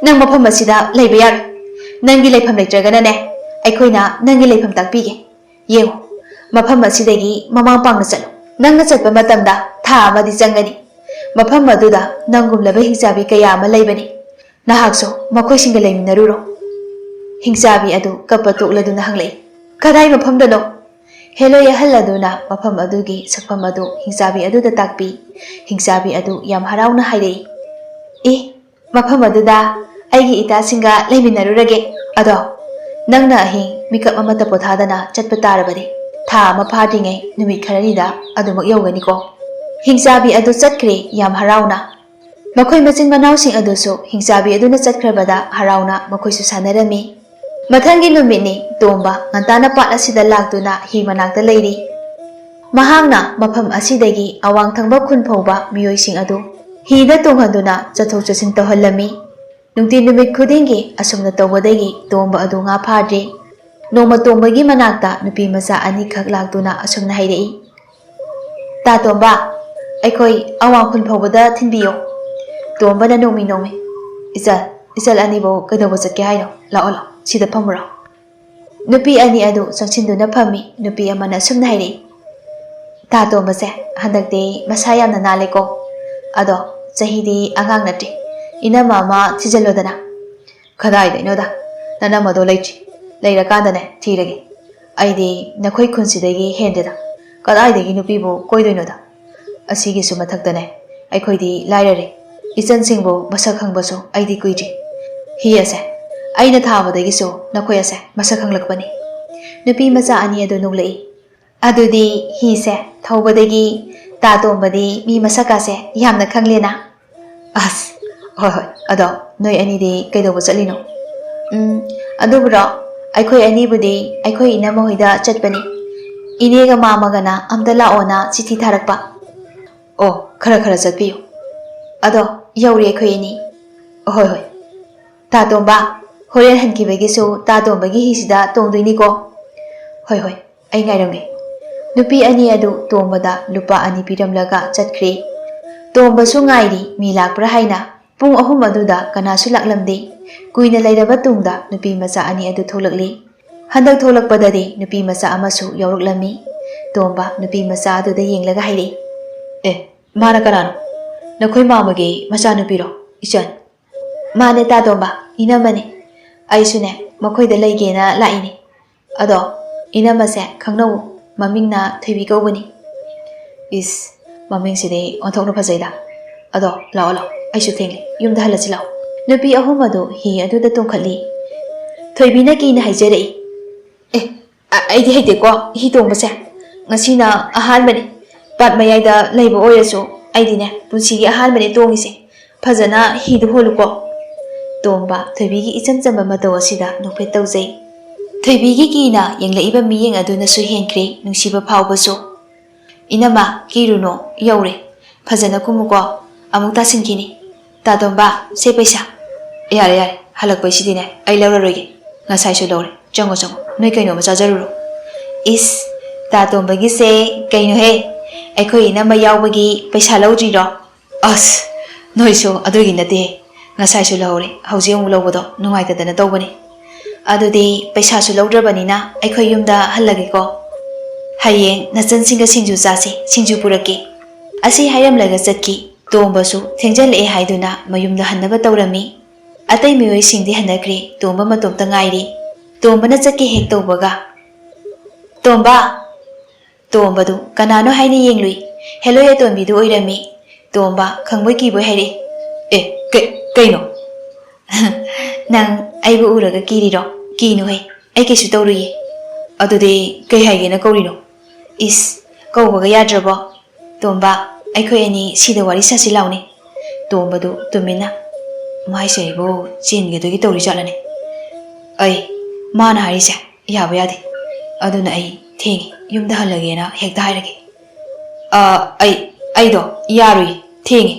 ꯅꯪ ꯃꯐꯝ ꯑꯁꯤꯗ ꯂꯩꯕ ꯌꯥꯔꯣꯏ꯫ ꯅꯪꯒꯤ ꯂꯩꯐꯝ ꯂꯩꯇ꯭ꯔꯒꯅꯅꯦ, ꯑꯩꯈꯣꯏꯅ ꯅꯪꯒꯤ ꯂꯩꯐꯝ ꯇꯥꯛꯄꯤꯒꯦ꯫ ꯌꯦꯡꯉꯨ, ꯃꯐꯝ ꯑꯁꯤꯗꯒꯤ ꯃꯃꯥꯡ ꯄꯥꯡꯅ ꯆꯠꯂꯨ꯫ ꯅꯪꯅ ꯆꯠꯄ ꯃꯇꯝꯗ ꯊꯥ ꯑꯃꯗꯤ ꯆꯪꯒꯅꯤ꯫ ꯃꯐꯝ ꯑꯗꯨꯗ ꯅꯪꯒꯨꯝꯂꯕ ꯍꯤꯡꯆꯥꯕꯤ ꯀꯌꯥ ꯑꯃ ꯂꯩꯕꯅꯤ꯫ ꯅꯍꯥꯛꯁꯨ ꯃꯈꯣꯏꯁꯤꯡꯒ ꯂꯩꯃꯤꯟꯅꯔꯨꯔꯣ꯫" ꯍꯤꯡꯆꯥꯕꯤ ꯑꯗꯨ ꯀꯞꯄ ꯇꯣꯛꯂꯗꯨꯅ ꯍꯪꯂꯛꯏ, "ꯀꯗꯥꯏ ꯃꯐꯝꯗꯅꯣ?" ꯍꯦꯂꯣꯏ ꯑꯍꯜ ꯑꯗꯨꯅ ꯃꯐꯝ ꯑꯗꯨꯒꯤ ꯁꯛꯐꯝ ꯑꯗꯨ ꯍꯤꯡꯆꯥꯕꯤ ꯑꯗꯨꯗ ꯇꯥꯛꯄꯤ꯫ ꯍꯤꯡꯆꯥꯕꯤ ꯑꯗꯨ ꯌꯥꯝ ꯍꯔꯥꯎꯅ ꯍꯥꯏꯔꯛꯏ, "ꯑꯦ, ꯃꯐꯝ ꯑꯗꯨꯗ ꯑꯩꯒꯤ ꯏꯇꯥꯁꯤꯡꯒ ꯂꯩꯃꯤꯟꯅꯔꯨꯔꯒꯦ꯫ ꯑꯗꯣ ꯅꯪꯅ ꯑꯍꯤꯡ ꯃꯤꯀꯞ ꯑꯃꯠꯇ ꯄꯣꯊꯥꯗꯅ ꯆꯠꯄ ꯇꯥꯔꯕꯗꯤ, ꯊꯥ ꯑꯃ ꯐꯥꯗ꯭ꯔꯤꯉꯩ ꯅꯨꯃꯤꯠ ꯈꯔꯅꯤꯗ ꯑꯗꯨꯃꯛ ꯌꯧꯒꯅꯤꯀꯣ꯫" ꯍꯤꯡꯆꯥꯕꯤ ꯑꯗꯨ ꯆꯠꯈ꯭ꯔꯦ ꯌꯥꯝ ꯍꯔꯥꯎꯅ꯫ ꯃꯈꯣꯏ ꯃꯆꯤꯟ ꯃꯅꯥꯎꯁꯤꯡ ꯑꯗꯨꯁꯨ ꯍꯤꯡꯆꯥꯕꯤ ꯑꯗꯨꯅ ꯆꯠꯈ꯭ꯔꯕꯗ ꯍꯔꯥꯎꯅ ꯃꯈꯣꯏꯁꯨ ꯁꯥꯟꯅꯔꯝꯃꯤ꯫ ꯃꯊꯪꯒꯤ ꯅꯨꯃꯤꯠꯅꯤ꯫ ꯇꯣꯝꯕ ꯉꯟꯇꯥꯅ ꯄꯥꯠ ꯑꯁꯤꯗ ꯂꯥꯛꯇꯨꯅ ꯍꯤ ꯃꯅꯥꯛꯇ ꯂꯩꯔꯤ꯫ ꯃꯍꯥꯛꯅ ꯃꯐꯝ ꯑꯁꯤꯗꯒꯤ ꯑꯋꯥꯡ ꯊꯪꯕ ꯈꯨꯟ ꯐꯥꯎꯕ ꯃꯤꯑꯣꯏꯁꯤꯡ ꯑꯗꯨ ꯍꯤꯗ ꯇꯣꯡꯍꯟꯗꯨꯅ ꯆꯠꯊꯣꯛ ꯆꯠꯁꯤꯟ ꯇꯧꯍꯜꯂꯝꯃꯤ꯫ ꯅꯨꯡꯇꯤ ꯅꯨꯃꯤꯠ ꯈꯨꯗꯤꯡꯒꯤ ꯑꯁꯨꯝꯅ ꯇꯧꯕꯗꯒꯤ ꯇꯣꯝꯕ ꯑꯗꯨ ꯉꯥ ꯐꯥꯗ꯭ꯔꯦ꯫ ꯅꯣꯡꯃ ꯇꯣꯝꯕꯒꯤ ꯃꯅꯥꯛꯇ ꯅꯨꯄꯤ ꯃꯆꯥ ꯑꯅꯤꯈꯛ ꯂꯥꯛꯇꯨꯅ ꯑꯁꯨꯝꯅ ꯍꯥꯏꯔꯛꯏ, "ꯇꯥ ꯇꯣꯝꯕ, ꯑꯩꯈꯣꯏ ꯑꯋꯥꯡ ꯈꯨꯜ ꯐꯥꯎꯕꯗ ꯊꯤꯟꯕꯤꯌꯣ꯫" ꯇꯣꯝꯕꯅ ꯅꯣꯡꯃꯤ ꯅꯣꯡꯃꯤ, "ꯏꯆꯜ, ꯏꯆꯜ ꯑꯅꯤꯕꯨ ꯀꯩꯗꯧꯕ ꯆꯠꯀꯦ ꯍꯥꯏꯅꯣ? ꯂꯥꯛꯑꯣ, ꯂꯥꯛꯑꯣ, ꯁꯤꯗ ꯐꯝꯃꯨꯔꯣ꯫" ꯅꯨꯄꯤ ꯑꯅꯤ ꯑꯗꯨ ꯆꯪꯁꯤꯟꯗꯨꯅ ꯐꯝꯃꯤ꯫ ꯅꯨꯄꯤ ꯑꯃꯅ ꯑꯁꯨꯝꯅ ꯍꯥꯏꯔꯛꯏ, "ꯇꯥ ꯇꯣꯝꯕꯁꯦ ꯍꯟꯗꯛꯇꯤ ꯃꯁꯥ ꯌꯥꯝꯅ ꯅꯥꯜꯂꯦꯀꯣ꯫ ꯑꯗꯣ ꯆꯍꯤꯗꯤ ꯑꯉꯥꯡ ꯅꯠꯇ꯭ꯔꯦ꯫ ꯏꯅꯝꯃ ꯑꯃ ꯊꯤꯖꯤꯜꯂꯣꯗꯅ꯫" "ꯀꯗꯥꯏꯗꯩꯅꯣꯗ, ꯅꯅꯝꯃꯗꯣ ꯂꯩꯇ꯭ꯔꯤ꯫ ꯂꯩꯔꯀꯥꯟꯗꯅꯦ ꯊꯤꯔꯒꯦ꯫ ꯑꯩꯗꯤ ꯅꯈꯣꯏ ꯈꯨꯟꯁꯤꯗꯒꯤ ꯍꯦꯟꯗꯦꯗ꯫ ꯀꯗꯥꯏꯗꯒꯤ ꯅꯨꯄꯤꯕꯨ ꯀꯣꯏꯗꯣꯏꯅꯣꯗ? ꯑꯁꯤꯒꯤꯁꯨ ꯃꯊꯛꯇꯅꯦ, ꯑꯩꯈꯣꯏꯗꯤ ꯂꯥꯏꯔꯔꯦ꯫ ꯏꯆꯟꯁꯤꯡꯕꯨ ꯃꯁꯛ ꯈꯪꯕꯁꯨ ꯑꯩꯗꯤ ꯀꯨꯏꯗ꯭ꯔꯤ꯫ ꯍꯤ ꯑꯁꯦ ꯑꯩꯅ ꯊꯥꯕꯗꯒꯤꯁꯨ ꯅꯈꯣꯏ ꯑꯁꯦ ꯃꯁꯛ ꯈꯪꯂꯛꯄꯅꯤ꯫" ꯅꯨꯄꯤ ꯃꯆꯥ ꯑꯅꯤ ꯑꯗꯨ ꯅꯣꯛꯂꯛꯏ꯫ "ꯑꯗꯨꯗꯤ ꯍꯤꯁꯦ ꯊꯧꯕꯗꯒꯤ ꯇꯥ ꯇꯣꯝꯕꯗꯤ ꯃꯤ ꯃꯁꯛꯀꯥꯁꯦ ꯌꯥꯝꯅ ꯈꯪꯂꯦꯅ꯫" "ꯑꯁ, ꯍꯣꯏ, ꯍꯣꯏ, ꯑꯗꯣ ꯅꯣꯏ ꯑꯅꯤꯗꯤ ꯀꯩꯗꯧꯕ ꯆꯠꯂꯤꯅꯣ?" "ꯎꯝ, ꯑꯗꯨꯕꯨꯔꯣ, ꯑꯩꯈꯣꯏ ꯑꯅꯤꯕꯨꯗꯤ ꯑꯩꯈꯣꯏ ꯏꯅꯝꯃ ꯍꯣꯏꯗ ꯆꯠꯄꯅꯤ꯫ ꯏꯅꯦꯒ ꯃꯥꯃꯒꯅ ꯑꯝꯇ ꯂꯥꯛꯑꯣꯅ ꯆꯤꯊꯤ ꯊꯥꯔꯛꯄ꯫" "ꯑꯣ, ꯈꯔ ꯈꯔ ꯆꯠꯄꯤꯌꯨ꯫" "ꯑꯗꯣ ꯌꯧꯔꯦ ꯑꯩꯈꯣꯏ ꯑꯅꯤ꯫" "ꯍꯣꯏ, ꯍꯣꯏ꯫ ꯇꯥ ꯇꯣꯝꯕ, ꯍꯣꯔꯦꯟ ꯍꯟꯈꯤꯕꯒꯤꯁꯨ ꯇꯥ ꯇꯣꯝꯕꯒꯤ ꯍꯤꯁꯤꯗ ꯇꯣꯡꯗꯣꯏꯅꯤꯀꯣ꯫" "ꯍꯣꯏ, ꯍꯣꯏ, ꯑꯩ ꯉꯥꯏꯔꯝꯒꯦ꯫" ꯅꯨꯄꯤ ꯑꯅꯤ ꯑꯗꯨ ꯇꯣꯝꯕꯗ ꯂꯨꯄꯥ ꯑꯅꯤ ꯄꯤꯔꯝꯂꯒ ꯆꯠꯈ꯭ꯔꯦ꯫ ꯇꯣꯝꯕꯁꯨ ꯉꯥꯏꯔꯤ ꯃꯤ ꯂꯥꯛꯄ꯭ꯔꯥ ꯍꯥꯏꯅ꯫ ꯄꯨꯡ ꯑꯍꯨꯝ ꯑꯗꯨꯗ ꯀꯅꯥꯁꯨ ꯂꯥꯛꯂꯝꯗꯦ꯫ ꯀꯨꯏꯅ ꯂꯩꯔꯕ ꯇꯨꯡꯗ ꯅꯨꯄꯤ ꯃꯆꯥ ꯑꯅꯤ ꯑꯗꯨ ꯊꯣꯛꯂꯛꯂꯤ꯫ ꯍꯟꯗꯛ ꯊꯣꯛꯂꯛꯄꯗꯗꯤ ꯅꯨꯄꯤ ꯃꯆꯥ ꯑꯃꯁꯨ ꯌꯥꯎꯔꯛꯂꯝꯃꯤ꯫ ꯇꯣꯝꯕ ꯅꯨꯄꯤ ꯃꯆꯥ ꯑꯗꯨꯗ ꯌꯦꯡꯂꯒ ꯍꯥꯏꯔꯛꯏ, "ꯑꯦ, ꯃꯥꯅ ꯀꯅꯥꯅꯣ? ꯅꯈꯣꯏ ꯃꯥꯃꯒꯤ ꯃꯆꯥꯅꯨꯄꯤꯔꯣ, ꯏꯆꯟ?" "ꯃꯥꯅꯦ ꯇꯥ ꯇꯣꯝꯕ, ꯏꯅꯝꯃꯅꯦ꯫ ꯑꯩꯁꯨꯅꯦ ꯃꯈꯣꯏꯗ ꯂꯩꯒꯦꯅ ꯂꯥꯛꯏꯅꯦ꯫ ꯑꯗꯣ ꯏꯅꯝꯃꯁꯦ ꯈꯪꯅꯧ, ꯃꯃꯤꯡꯅ ꯊꯣꯏꯕꯤ ꯀꯧꯕꯅꯤ꯫" "ꯏꯁ, ꯃꯃꯤꯡꯁꯤꯗꯤ ꯑꯣꯟꯊꯣꯛꯅ ꯐꯖꯩꯗ꯫ ꯑꯗꯣ ꯂꯥꯛꯑꯣ, ꯂꯥꯛꯑꯣ, ꯑꯩꯁꯨ ꯊꯦꯡꯂꯦ, ꯌꯨꯝꯗ ꯍꯜꯂꯁꯤ ꯂꯥꯛꯑꯣ꯫" ꯅꯨꯄꯤ ꯑꯍꯨꯝ ꯑꯗꯨ ꯍꯤ ꯑꯗꯨꯗ ꯇꯣꯡꯈꯠꯂꯤ꯫ ꯊꯣꯏꯕꯤꯅ ꯀꯤꯅ ꯍꯥꯏꯖꯔꯛꯏ, "ꯑꯦ, ꯑ-, ꯑꯩꯗꯤ ꯍꯩꯇꯦꯀꯣ ꯍꯤ ꯇꯣꯡꯕꯁꯦ꯫ ꯉꯁꯤꯅ ꯑꯍꯥꯟꯕꯅꯤ꯫ ꯄꯥꯠ ꯃꯌꯥꯏꯗ ꯂꯩꯕ ꯑꯣꯏꯔꯁꯨ ꯑꯩꯗꯤꯅꯦ ꯄꯨꯟꯁꯤꯒꯤ ꯑꯍꯥꯟꯕꯅꯦ ꯇꯣꯡꯉꯤꯁꯦ꯫ ꯐꯖꯅ ꯍꯤꯗꯨ ꯍꯣꯜꯂꯨꯀꯣ꯫" ꯇꯣꯝꯕ ꯊꯣꯏꯕꯤꯒꯤ ꯏꯆꯝ ꯆꯝꯕ ꯃꯇꯧ ꯑꯁꯤꯗ ꯅꯣꯛꯐꯦꯠ ꯇꯧꯖꯩ꯫ ꯊꯣꯏꯕꯤꯒꯤ ꯀꯤꯅ ꯌꯦꯡꯂꯛꯏꯕ ꯃꯤꯠꯌꯦꯡ ꯑꯗꯨꯅꯁꯨ ꯍꯦꯟꯈ꯭ꯔꯦ ꯅꯨꯡꯁꯤꯕ ꯐꯥꯎꯕꯁꯨ꯫ "ꯏꯅꯝꯃ, ꯀꯤꯔꯨꯅꯣ, ꯌꯧꯔꯦ꯫ ꯐꯖꯅ ꯀꯨꯝꯃꯨꯀꯣ, ꯑꯃꯨꯛ ꯇꯥꯁꯤꯟꯈꯤꯅꯤ꯫ ꯇꯥ ꯇꯣꯝꯕ, ꯁꯦ ꯄꯩꯁꯥ꯫" "ꯌꯥꯔꯦ, ꯌꯥꯔꯦ, ꯍꯜꯂꯛꯄꯩꯁꯤꯗꯤꯅꯦ ꯑꯩ ꯂꯧꯔꯔꯣꯏꯒꯦ, ꯉꯁꯥꯏꯁꯨ ꯂꯧꯔꯦ꯫ ꯆꯪꯉꯣ, ꯆꯪꯉꯣ, ꯅꯣꯏ ꯀꯩꯅꯣꯝꯃ ꯆꯥꯖꯔꯨꯔꯣ꯫" "ꯏꯁ, ꯇꯥ ꯇꯣꯝꯕꯒꯤꯁꯦ ꯀꯩꯅꯣꯍꯦ, ꯑꯩꯈꯣꯏ ꯏꯅꯝꯃ ꯌꯥꯎꯕꯒꯤ ꯄꯩꯁꯥ ꯂꯧꯗ꯭ꯔꯤꯔꯣ?" "ꯑꯁ, ꯅꯣꯏꯁꯨ ꯑꯗꯨꯒꯤ ꯅꯠꯇꯦ, ꯉꯁꯥꯏꯁꯨ ꯂꯧꯍꯧꯔꯦ, ꯍꯧꯖꯤꯛ ꯑꯃꯨꯛ ꯂꯧꯕꯗꯣ ꯅꯨꯡꯉꯥꯏꯇꯗꯅ ꯇꯧꯕꯅꯤ꯫ ꯑꯗꯨꯗꯤ ꯄꯩꯁꯥꯁꯨ ꯂꯧꯗ꯭ꯔꯕꯅꯤꯅ ꯑꯩꯈꯣꯏ ꯌꯨꯝꯗ ꯍꯜꯂꯒꯦꯀꯣ꯫ ꯍꯌꯦꯡ ꯅꯆꯟꯁꯤꯡꯒ ꯁꯤꯡꯖꯨ ꯆꯥꯁꯤ, ꯁꯤꯡꯖꯨ ꯄꯨꯔꯛꯀꯦ꯫" ꯑꯁꯤ ꯍꯥꯏꯔꯝꯂꯒ ꯆꯠꯈꯤ꯫ ꯇꯣꯝꯕꯁꯨ ꯊꯦꯡꯖꯜꯂꯛꯑꯦ ꯍꯥꯏꯗꯨꯅ ꯃꯌꯨꯝꯗ ꯍꯟꯅꯕ ꯇꯧꯔꯝꯃꯤ꯫ ꯑꯇꯩ ꯃꯤꯑꯣꯏꯁꯤꯡꯗꯤ ꯍꯟꯅꯈ꯭ꯔꯦ, ꯇꯣꯝꯕ ꯃꯇꯣꯝꯇ ꯉꯥꯏꯔꯤ꯫ ꯇꯣꯝꯕꯅ ꯆꯠꯀꯦ ꯍꯦꯛ ꯇꯧꯕꯒ, "ꯇꯣꯝꯕ!" ꯇꯣꯝꯕꯗꯨ ꯀꯅꯥꯅꯣ ꯍꯥꯏꯅ ꯌꯦꯡꯂꯨꯏ꯫ ꯍꯦꯂꯣꯏ ꯑꯇꯣꯝꯕꯤꯗꯨ ꯑꯣꯏꯔꯝꯃꯤ꯫ ꯇꯣꯝꯕ ꯈꯪꯕꯣꯏ ꯀꯤꯕꯣꯏ ꯍꯥꯏꯔꯛꯏ, "ꯑꯦ, ꯀꯩ-, ꯀꯩꯅꯣ?" "ꯅꯪ ꯑꯩꯕꯨ ꯎꯔꯒ ꯀꯤꯔꯤꯔꯣ? ꯀꯤꯅꯨꯍꯦ, ꯑꯩ ꯀꯩꯁꯨ ꯇꯧꯔꯨꯏꯌꯦ꯫" "ꯑꯗꯨꯗꯤ ꯀꯩ ꯍꯥꯏꯒꯦꯅ ꯀꯧꯔꯤꯅꯣ?" "ꯏꯁ, ꯀꯧꯕꯒ ꯌꯥꯗ꯭ꯔꯕꯣ? ꯇꯣꯝꯕ, ꯑꯩꯈꯣꯏ ꯑꯅꯤ ꯁꯤꯗ ꯋꯥꯔꯤ ꯁꯥꯁꯤ ꯂꯥꯎꯅꯦ꯫" ꯇꯣꯝꯕꯗꯨ ꯇꯨꯃꯤꯟꯅ, "ꯃꯥꯏꯁꯦ ꯑꯩꯕꯨ ꯆꯦꯟꯒꯗꯣꯏꯒꯤ ꯇꯧꯔꯤ ꯖꯥꯠꯂꯅꯦ? ꯑꯩ, ꯃꯥꯅ ꯍꯥꯏꯔꯤꯁꯦ ꯌꯥꯕ ꯌꯥꯗꯦ꯫ ꯑꯗꯨꯅ ꯑꯩ ꯊꯦꯡꯉꯦ, ꯌꯨꯝꯗ ꯍꯜꯂꯒꯦꯅ ꯍꯦꯛꯇ ꯍꯥꯏꯔꯒꯦ꯫" "ꯑ, ꯑꯩ, ꯑꯩꯗꯣ ꯌꯥꯔꯣꯏꯌꯦ, ꯊꯦꯡꯉꯦ,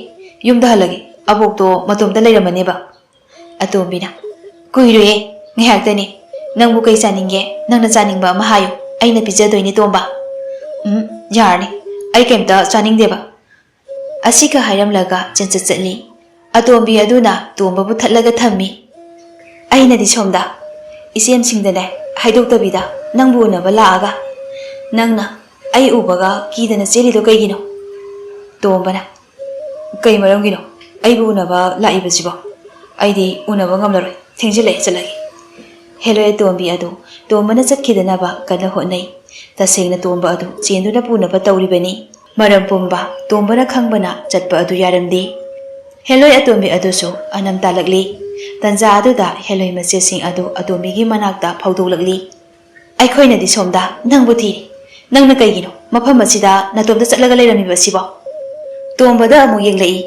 ꯌꯨꯝꯗ ꯍꯜꯂꯒꯦ꯫ ꯑꯕꯣꯛꯇꯣ ꯃꯇꯣꯝꯇ ꯂꯩꯔꯝꯃꯅꯦꯕ꯫" ꯑꯇꯣꯝꯕꯤꯅ, "ꯀꯨꯏꯔꯣꯏꯌꯦ, ꯉꯥꯏꯍꯥꯛꯇꯅꯦ꯫ ꯅꯪꯕꯨ ꯀꯩ ꯆꯥꯅꯤꯡꯒꯦ? ꯅꯪꯅ ꯆꯥꯅꯤꯡꯕ ꯑꯃ ꯍꯥꯏꯌꯨ, ꯑꯩꯅ ꯄꯤꯖꯗꯣꯏꯅꯦ, ꯇꯣꯝꯕ꯫" "ꯎꯝ, ꯌꯥꯔꯅꯤ, ꯑꯩ ꯀꯩꯝꯇ ꯆꯥꯅꯤꯡꯗꯦꯕ꯫" ꯑꯁꯤꯒ ꯍꯥꯏꯔꯝꯂꯒ ꯆꯦꯟꯆꯠ ꯆꯠꯂꯤ꯫ ꯑꯇꯣꯝꯕꯤ ꯑꯗꯨꯅ ꯇꯣꯝꯕꯕꯨ ꯊꯠꯂꯒ ꯊꯝꯃꯤ꯫ ꯑꯩꯅꯗꯤ ꯁꯣꯝꯗ ꯏꯆꯦꯝꯁꯤꯡꯗꯅꯦ ꯍꯥꯏꯗꯣꯛꯇꯕꯤꯗ ꯅꯪꯕꯨ ꯎꯅꯕ ꯂꯥꯛꯑꯒ, ꯅꯪꯅ ꯑꯩ ꯎꯕꯒ ꯀꯤꯗꯅ ꯆꯦꯜꯂꯤꯗꯣ ꯀꯩꯒꯤꯅꯣ? ꯇꯣꯝꯕꯅ, "ꯀꯩ ꯃꯔꯝꯒꯤꯅꯣ ꯑꯩꯕꯨ ꯎꯅꯕ ꯂꯥꯛꯏꯕꯁꯤꯕꯣ? ꯑꯩꯗꯤ ꯎꯅꯕ ꯉꯝꯂꯔꯣꯏ, ꯊꯦꯡꯖꯤꯜꯂꯛꯑꯦ, ꯆꯠꯂꯒꯦ꯫" ꯍꯦꯂꯣꯏ ꯑꯇꯣꯝꯕꯤ ꯑꯗꯨ ꯇꯣꯝꯕꯅ ꯆꯠꯈꯤꯗꯅꯕ ꯀꯟꯅ ꯍꯣꯠꯅꯩ꯫ ꯇꯁꯦꯡꯅ ꯇꯣꯝꯕ ꯑꯗꯨ ꯆꯦꯟꯗꯨꯅ ꯄꯨꯅꯕ ꯇꯧꯔꯤꯕꯅꯤ꯫ ꯃꯔꯝ ꯄꯨꯝꯕ ꯇꯣꯝꯕꯅ ꯈꯪꯕꯅ ꯆꯠꯄ ꯑꯗꯨ ꯌꯥꯔꯝꯗꯦ꯫ ꯍꯦꯂꯣꯏ ꯑꯇꯣꯝꯕꯤ ꯑꯗꯨꯁꯨ ꯑꯅꯝ ꯇꯥꯂꯛꯂꯤ꯫ ꯇꯟꯖꯥ ꯑꯗꯨꯗ ꯍꯦꯂꯣꯏ ꯃꯆꯦꯁꯤꯡ ꯑꯗꯨ ꯑꯇꯣꯝꯕꯤꯒꯤ ꯃꯅꯥꯛꯇ ꯐꯥꯎꯗꯣꯛꯂꯛꯂꯤ꯫ "ꯑꯩꯈꯣꯏꯅꯗꯤ ꯁꯣꯝꯗ ꯅꯪꯕꯨ ꯊꯤꯔꯤ, "ꯅꯪꯅ ꯀꯩꯒꯤꯅꯣ ꯃꯐꯝ ꯑꯁꯤꯗ ꯅꯇꯣꯝꯇ ꯆꯠꯂꯒ ꯂꯩꯔꯝꯃꯤꯕ ꯑꯁꯤꯕꯣ?" ꯇꯣꯝꯕꯗ ꯑꯃꯨꯛ ꯌꯦꯡꯂꯛꯏ꯫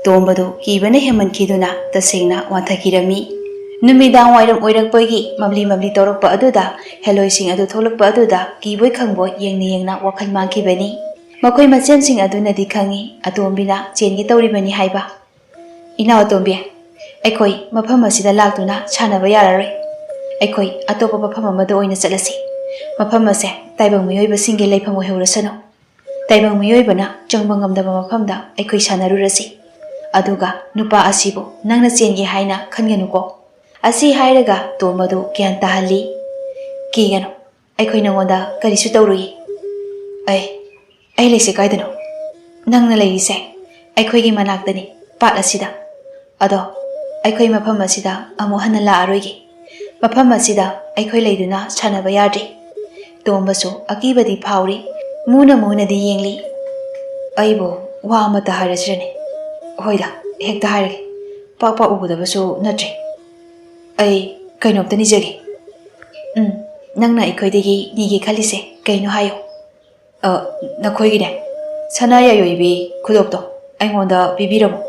ꯇꯣꯝꯕꯗꯨ ꯀꯤꯕꯅ ꯍꯦꯟꯃꯟꯈꯤꯗꯨꯅ ꯇꯁꯦꯡꯅ ꯋꯥꯟꯊꯈꯤꯔꯝꯃꯤ꯫ ꯅꯨꯃꯤꯗꯥꯡ ꯋꯥꯏꯔꯝ ꯑꯣꯏꯔꯛꯄꯒꯤ ꯃꯝꯂꯤ ꯃꯝꯂꯤ ꯇꯧꯔꯛꯄ ꯑꯗꯨꯗ, ꯍꯦꯂꯣꯏꯁꯤꯡ ꯑꯗꯨ ꯊꯣꯛꯂꯛꯄ ꯑꯗꯨꯗ ꯀꯤꯕꯣꯏ ꯈꯪꯕꯣꯏ ꯌꯦꯡꯅ ꯌꯦꯡꯅ ꯋꯥꯈꯜ ꯃꯥꯡꯈꯤꯕꯅꯤ꯫ ꯃꯈꯣꯏ ꯃꯁꯦꯟꯁꯤꯡ ꯑꯗꯨꯅꯗꯤ ꯈꯪꯏ ꯑꯇꯣꯝꯕꯤꯅ ꯆꯦꯟꯒꯦ ꯇꯧꯔꯤꯕꯅꯤ ꯍꯥꯏꯕ꯫ "ꯏꯅꯥꯎ ꯑꯇꯣꯝꯕꯤ, ꯑꯩꯈꯣꯏ ꯃꯐꯝ ꯑꯁꯤꯗ ꯂꯥꯛꯇꯨꯅ ꯁꯥꯟꯅꯕ ꯌꯥꯔꯔꯣꯏ꯫ ꯑꯩꯈꯣꯏ ꯑꯇꯣꯞꯄ ꯃꯐꯝ ꯑꯃꯗ ꯑꯣꯏꯅ ꯆꯠꯂꯁꯤ꯫ ꯃꯐꯝ ꯑꯁꯦ ꯇꯥꯏꯕꯪ ꯃꯤꯑꯣꯏꯕꯁꯤꯡꯒꯤ ꯂꯩꯐꯝ ꯑꯣꯏꯍꯧꯔꯁꯅꯨ꯫ ꯇꯥꯏꯕꯪ ꯃꯤꯑꯣꯏꯕꯅ ꯆꯪꯕ ꯉꯝꯗꯕ ꯃꯐꯝꯗ ꯑꯩꯈꯣꯏ ꯁꯥꯟꯅꯔꯨꯔꯁꯤ꯫ ꯑꯗꯨꯒ ꯅꯨꯄꯥ ꯑꯁꯤꯕꯨ ꯅꯪꯅ ꯆꯦꯟꯒꯦ ꯍꯥꯏꯅ ꯈꯟꯒꯅꯨꯀꯣ꯫" ꯑꯁꯤ ꯍꯥꯏꯔꯒ ꯇꯣꯝꯕꯗꯨ ꯒ꯭ꯌꯥꯟ ꯇꯥꯍꯜꯂꯤ꯫ "ꯀꯤꯒꯅꯨ, ꯑꯩꯈꯣꯏ ꯅꯉꯣꯟꯗ ꯀꯔꯤꯁꯨ ꯇꯧꯔꯨꯏ꯫" "ꯑꯩ, ꯑꯩ ꯂꯩꯁꯦ ꯀꯥꯏꯗꯅꯣ?" "ꯅꯪꯅ ꯂꯩꯔꯤꯁꯦ ꯑꯩꯈꯣꯏꯒꯤ ꯃꯅꯥꯛꯇꯅꯤ, ꯄꯥꯠ ꯑꯁꯤꯗ꯫ ꯑꯗꯣ ꯑꯩꯈꯣꯏ ꯃꯐꯝ ꯑꯁꯤꯗ ꯑꯃꯨꯛ ꯍꯟꯅ ꯂꯥꯛꯑꯔꯣꯏꯒꯦ꯫ ꯃꯐꯝ ꯑꯁꯤꯗ ꯑꯩꯈꯣꯏ ꯂꯩꯗꯨꯅ ꯁꯥꯟꯅꯕ ꯌꯥꯗ꯭ꯔꯦ꯫" ꯇꯣꯝꯕꯁꯨ ꯑꯀꯤꯕꯗꯤ ꯐꯥꯎꯔꯤ꯫ ꯃꯨꯅ ꯃꯨꯅꯗꯤ ꯌꯦꯡꯂꯤ꯫ "ꯑꯩꯕꯨ ꯋꯥ ꯑꯃꯇ ꯍꯥꯏꯔꯁꯤꯔꯅꯦ?" "ꯍꯣꯏꯗ, ꯍꯦꯛꯇ ꯍꯥꯏꯔꯒꯦ꯫ ꯄꯥꯛ ꯄꯥꯛ ꯎꯒꯗꯕꯁꯨ ꯅꯠꯇ꯭ꯔꯦ꯫ ꯑꯩ ꯀꯩꯅꯣꯝꯇ ꯅꯤꯖꯒꯦ꯫" "ꯎꯝ, ꯅꯪꯅ ꯑꯩꯈꯣꯏꯗꯒꯤ ꯅꯤꯒꯦ ꯈꯜꯂꯤꯁꯦ ꯀꯩꯅꯣ ꯍꯥꯏꯌꯨ꯫" "ꯑ, ꯅꯈꯣꯏꯒꯤꯅꯦ, ꯁꯅꯥ ꯌꯥꯏꯑꯣꯏꯕꯤ ꯈꯨꯗꯣꯞꯇꯣ ꯑꯩꯉꯣꯟꯗ ꯄꯤꯕꯤꯔꯝꯃꯨ꯫"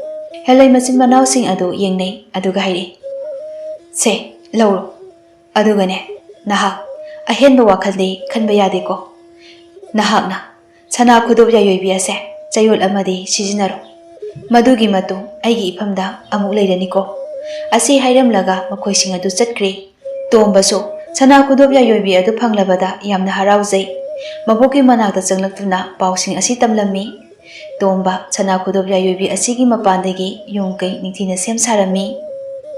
ꯍꯦꯂꯣꯏ ꯃꯆꯤꯟ ꯃꯅꯥꯎꯁꯤꯡ ꯑꯗꯨ ꯌꯦꯡꯅꯩ, ꯑꯗꯨꯒ ꯍꯥꯏꯔꯛꯏ, "ꯁꯦ, ꯂꯧꯔꯣ꯫ ꯑꯗꯨꯒꯅꯦ, ꯅꯍꯥꯛ ꯑꯍꯦꯟꯕ ꯋꯥꯈꯜꯗꯤ ꯈꯟꯕ ꯌꯥꯗꯦꯀꯣ꯫ ꯅꯍꯥꯛꯅ ꯁꯅꯥ ꯈꯨꯗꯣꯞ ꯌꯥꯏꯑꯣꯏꯕꯤ ꯑꯁꯦ ꯆꯌꯣꯜ ꯑꯃꯗꯤ ꯁꯤꯖꯤꯟꯅꯔꯣ꯫ ꯃꯗꯨꯒꯤ ꯃꯇꯨꯡ ꯑꯩꯒꯤ ꯏꯐꯝꯗ ꯑꯃꯨꯛ ꯂꯩꯔꯅꯤꯀꯣ꯫" ꯑꯁꯤ ꯍꯥꯏꯔꯝꯂꯒ ꯃꯈꯣꯏꯁꯤꯡ ꯑꯗꯨ ꯆꯠꯈ꯭ꯔꯦ꯫ ꯇꯣꯝꯕꯁꯨ ꯁꯅꯥ ꯈꯨꯗꯣꯞ ꯌꯥꯏꯑꯣꯏꯕꯤ ꯑꯗꯨ ꯐꯪꯂꯕꯗ ꯌꯥꯝꯅ ꯍꯔꯥꯎꯖꯩ꯫ ꯃꯕꯣꯛꯀꯤ ꯃꯅꯥꯛꯇ ꯆꯪꯂꯛꯇꯨꯅ ꯄꯥꯎꯁꯤꯡ ꯑꯁꯤ ꯇꯝꯂꯝꯃꯤ꯫ ꯇꯣꯝꯕ ꯁꯅꯥ ꯈꯨꯗꯣꯞ ꯌꯥꯏꯑꯣꯏꯕꯤ ꯑꯁꯤꯒꯤ ꯃꯄꯥꯟꯗꯒꯤ ꯌꯨꯝ ꯀꯩ ꯅꯤꯡꯊꯤꯅ ꯁꯦꯝ ꯁꯥꯔꯝꯃꯤ꯫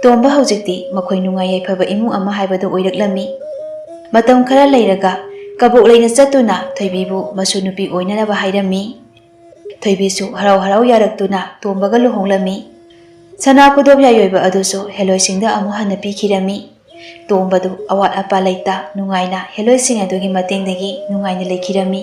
ꯇꯣꯝꯕ ꯍꯧꯖꯤꯛꯇꯤ ꯃꯈꯣꯏ ꯅꯨꯡꯉꯥꯏ ꯌꯥꯏꯐꯕ ꯏꯃꯨꯡ ꯑꯃ ꯍꯥꯏꯕꯗꯨ ꯑꯣꯏꯔꯛꯂꯝꯃꯤ꯫ ꯃꯇꯝ ꯈꯔ ꯂꯩꯔꯒ ꯀꯕꯣꯛ ꯂꯩꯅ ꯆꯠꯇꯨꯅ ꯊꯣꯏꯕꯤꯕꯨ ꯃꯁꯨ ꯅꯨꯄꯤ ꯑꯣꯏꯅꯅꯕ ꯍꯥꯏꯔꯝꯃꯤ꯫ ꯊꯣꯏꯕꯤꯁꯨ ꯍꯔꯥꯎ ꯍꯔꯥꯎ ꯌꯥꯔꯛꯇꯨꯅ ꯇꯣꯝꯕꯒ ꯂꯨꯍꯣꯡꯂꯝꯃꯤ꯫ ꯁꯅꯥ ꯈꯨꯗꯣꯞ ꯌꯥꯏꯑꯣꯏꯕ ꯑꯗꯨꯁꯨ ꯍꯦꯂꯣꯏꯁꯤꯡꯗ ꯑꯃꯨꯛ ꯍꯟꯅ ꯄꯤꯈꯤꯔꯝꯃꯤ꯫ ꯇꯣꯝꯕꯗꯨ ꯑꯋꯥꯠ ꯑꯄꯥ ꯂꯩꯇ ꯅꯨꯡꯉꯥꯏꯅ ꯍꯦꯂꯣꯏꯁꯤꯡ ꯑꯗꯨꯒꯤ ꯃꯇꯦꯡꯗꯒꯤ ꯅꯨꯡꯉꯥꯏꯅ ꯂꯩꯈꯤꯔꯝꯃꯤ꯫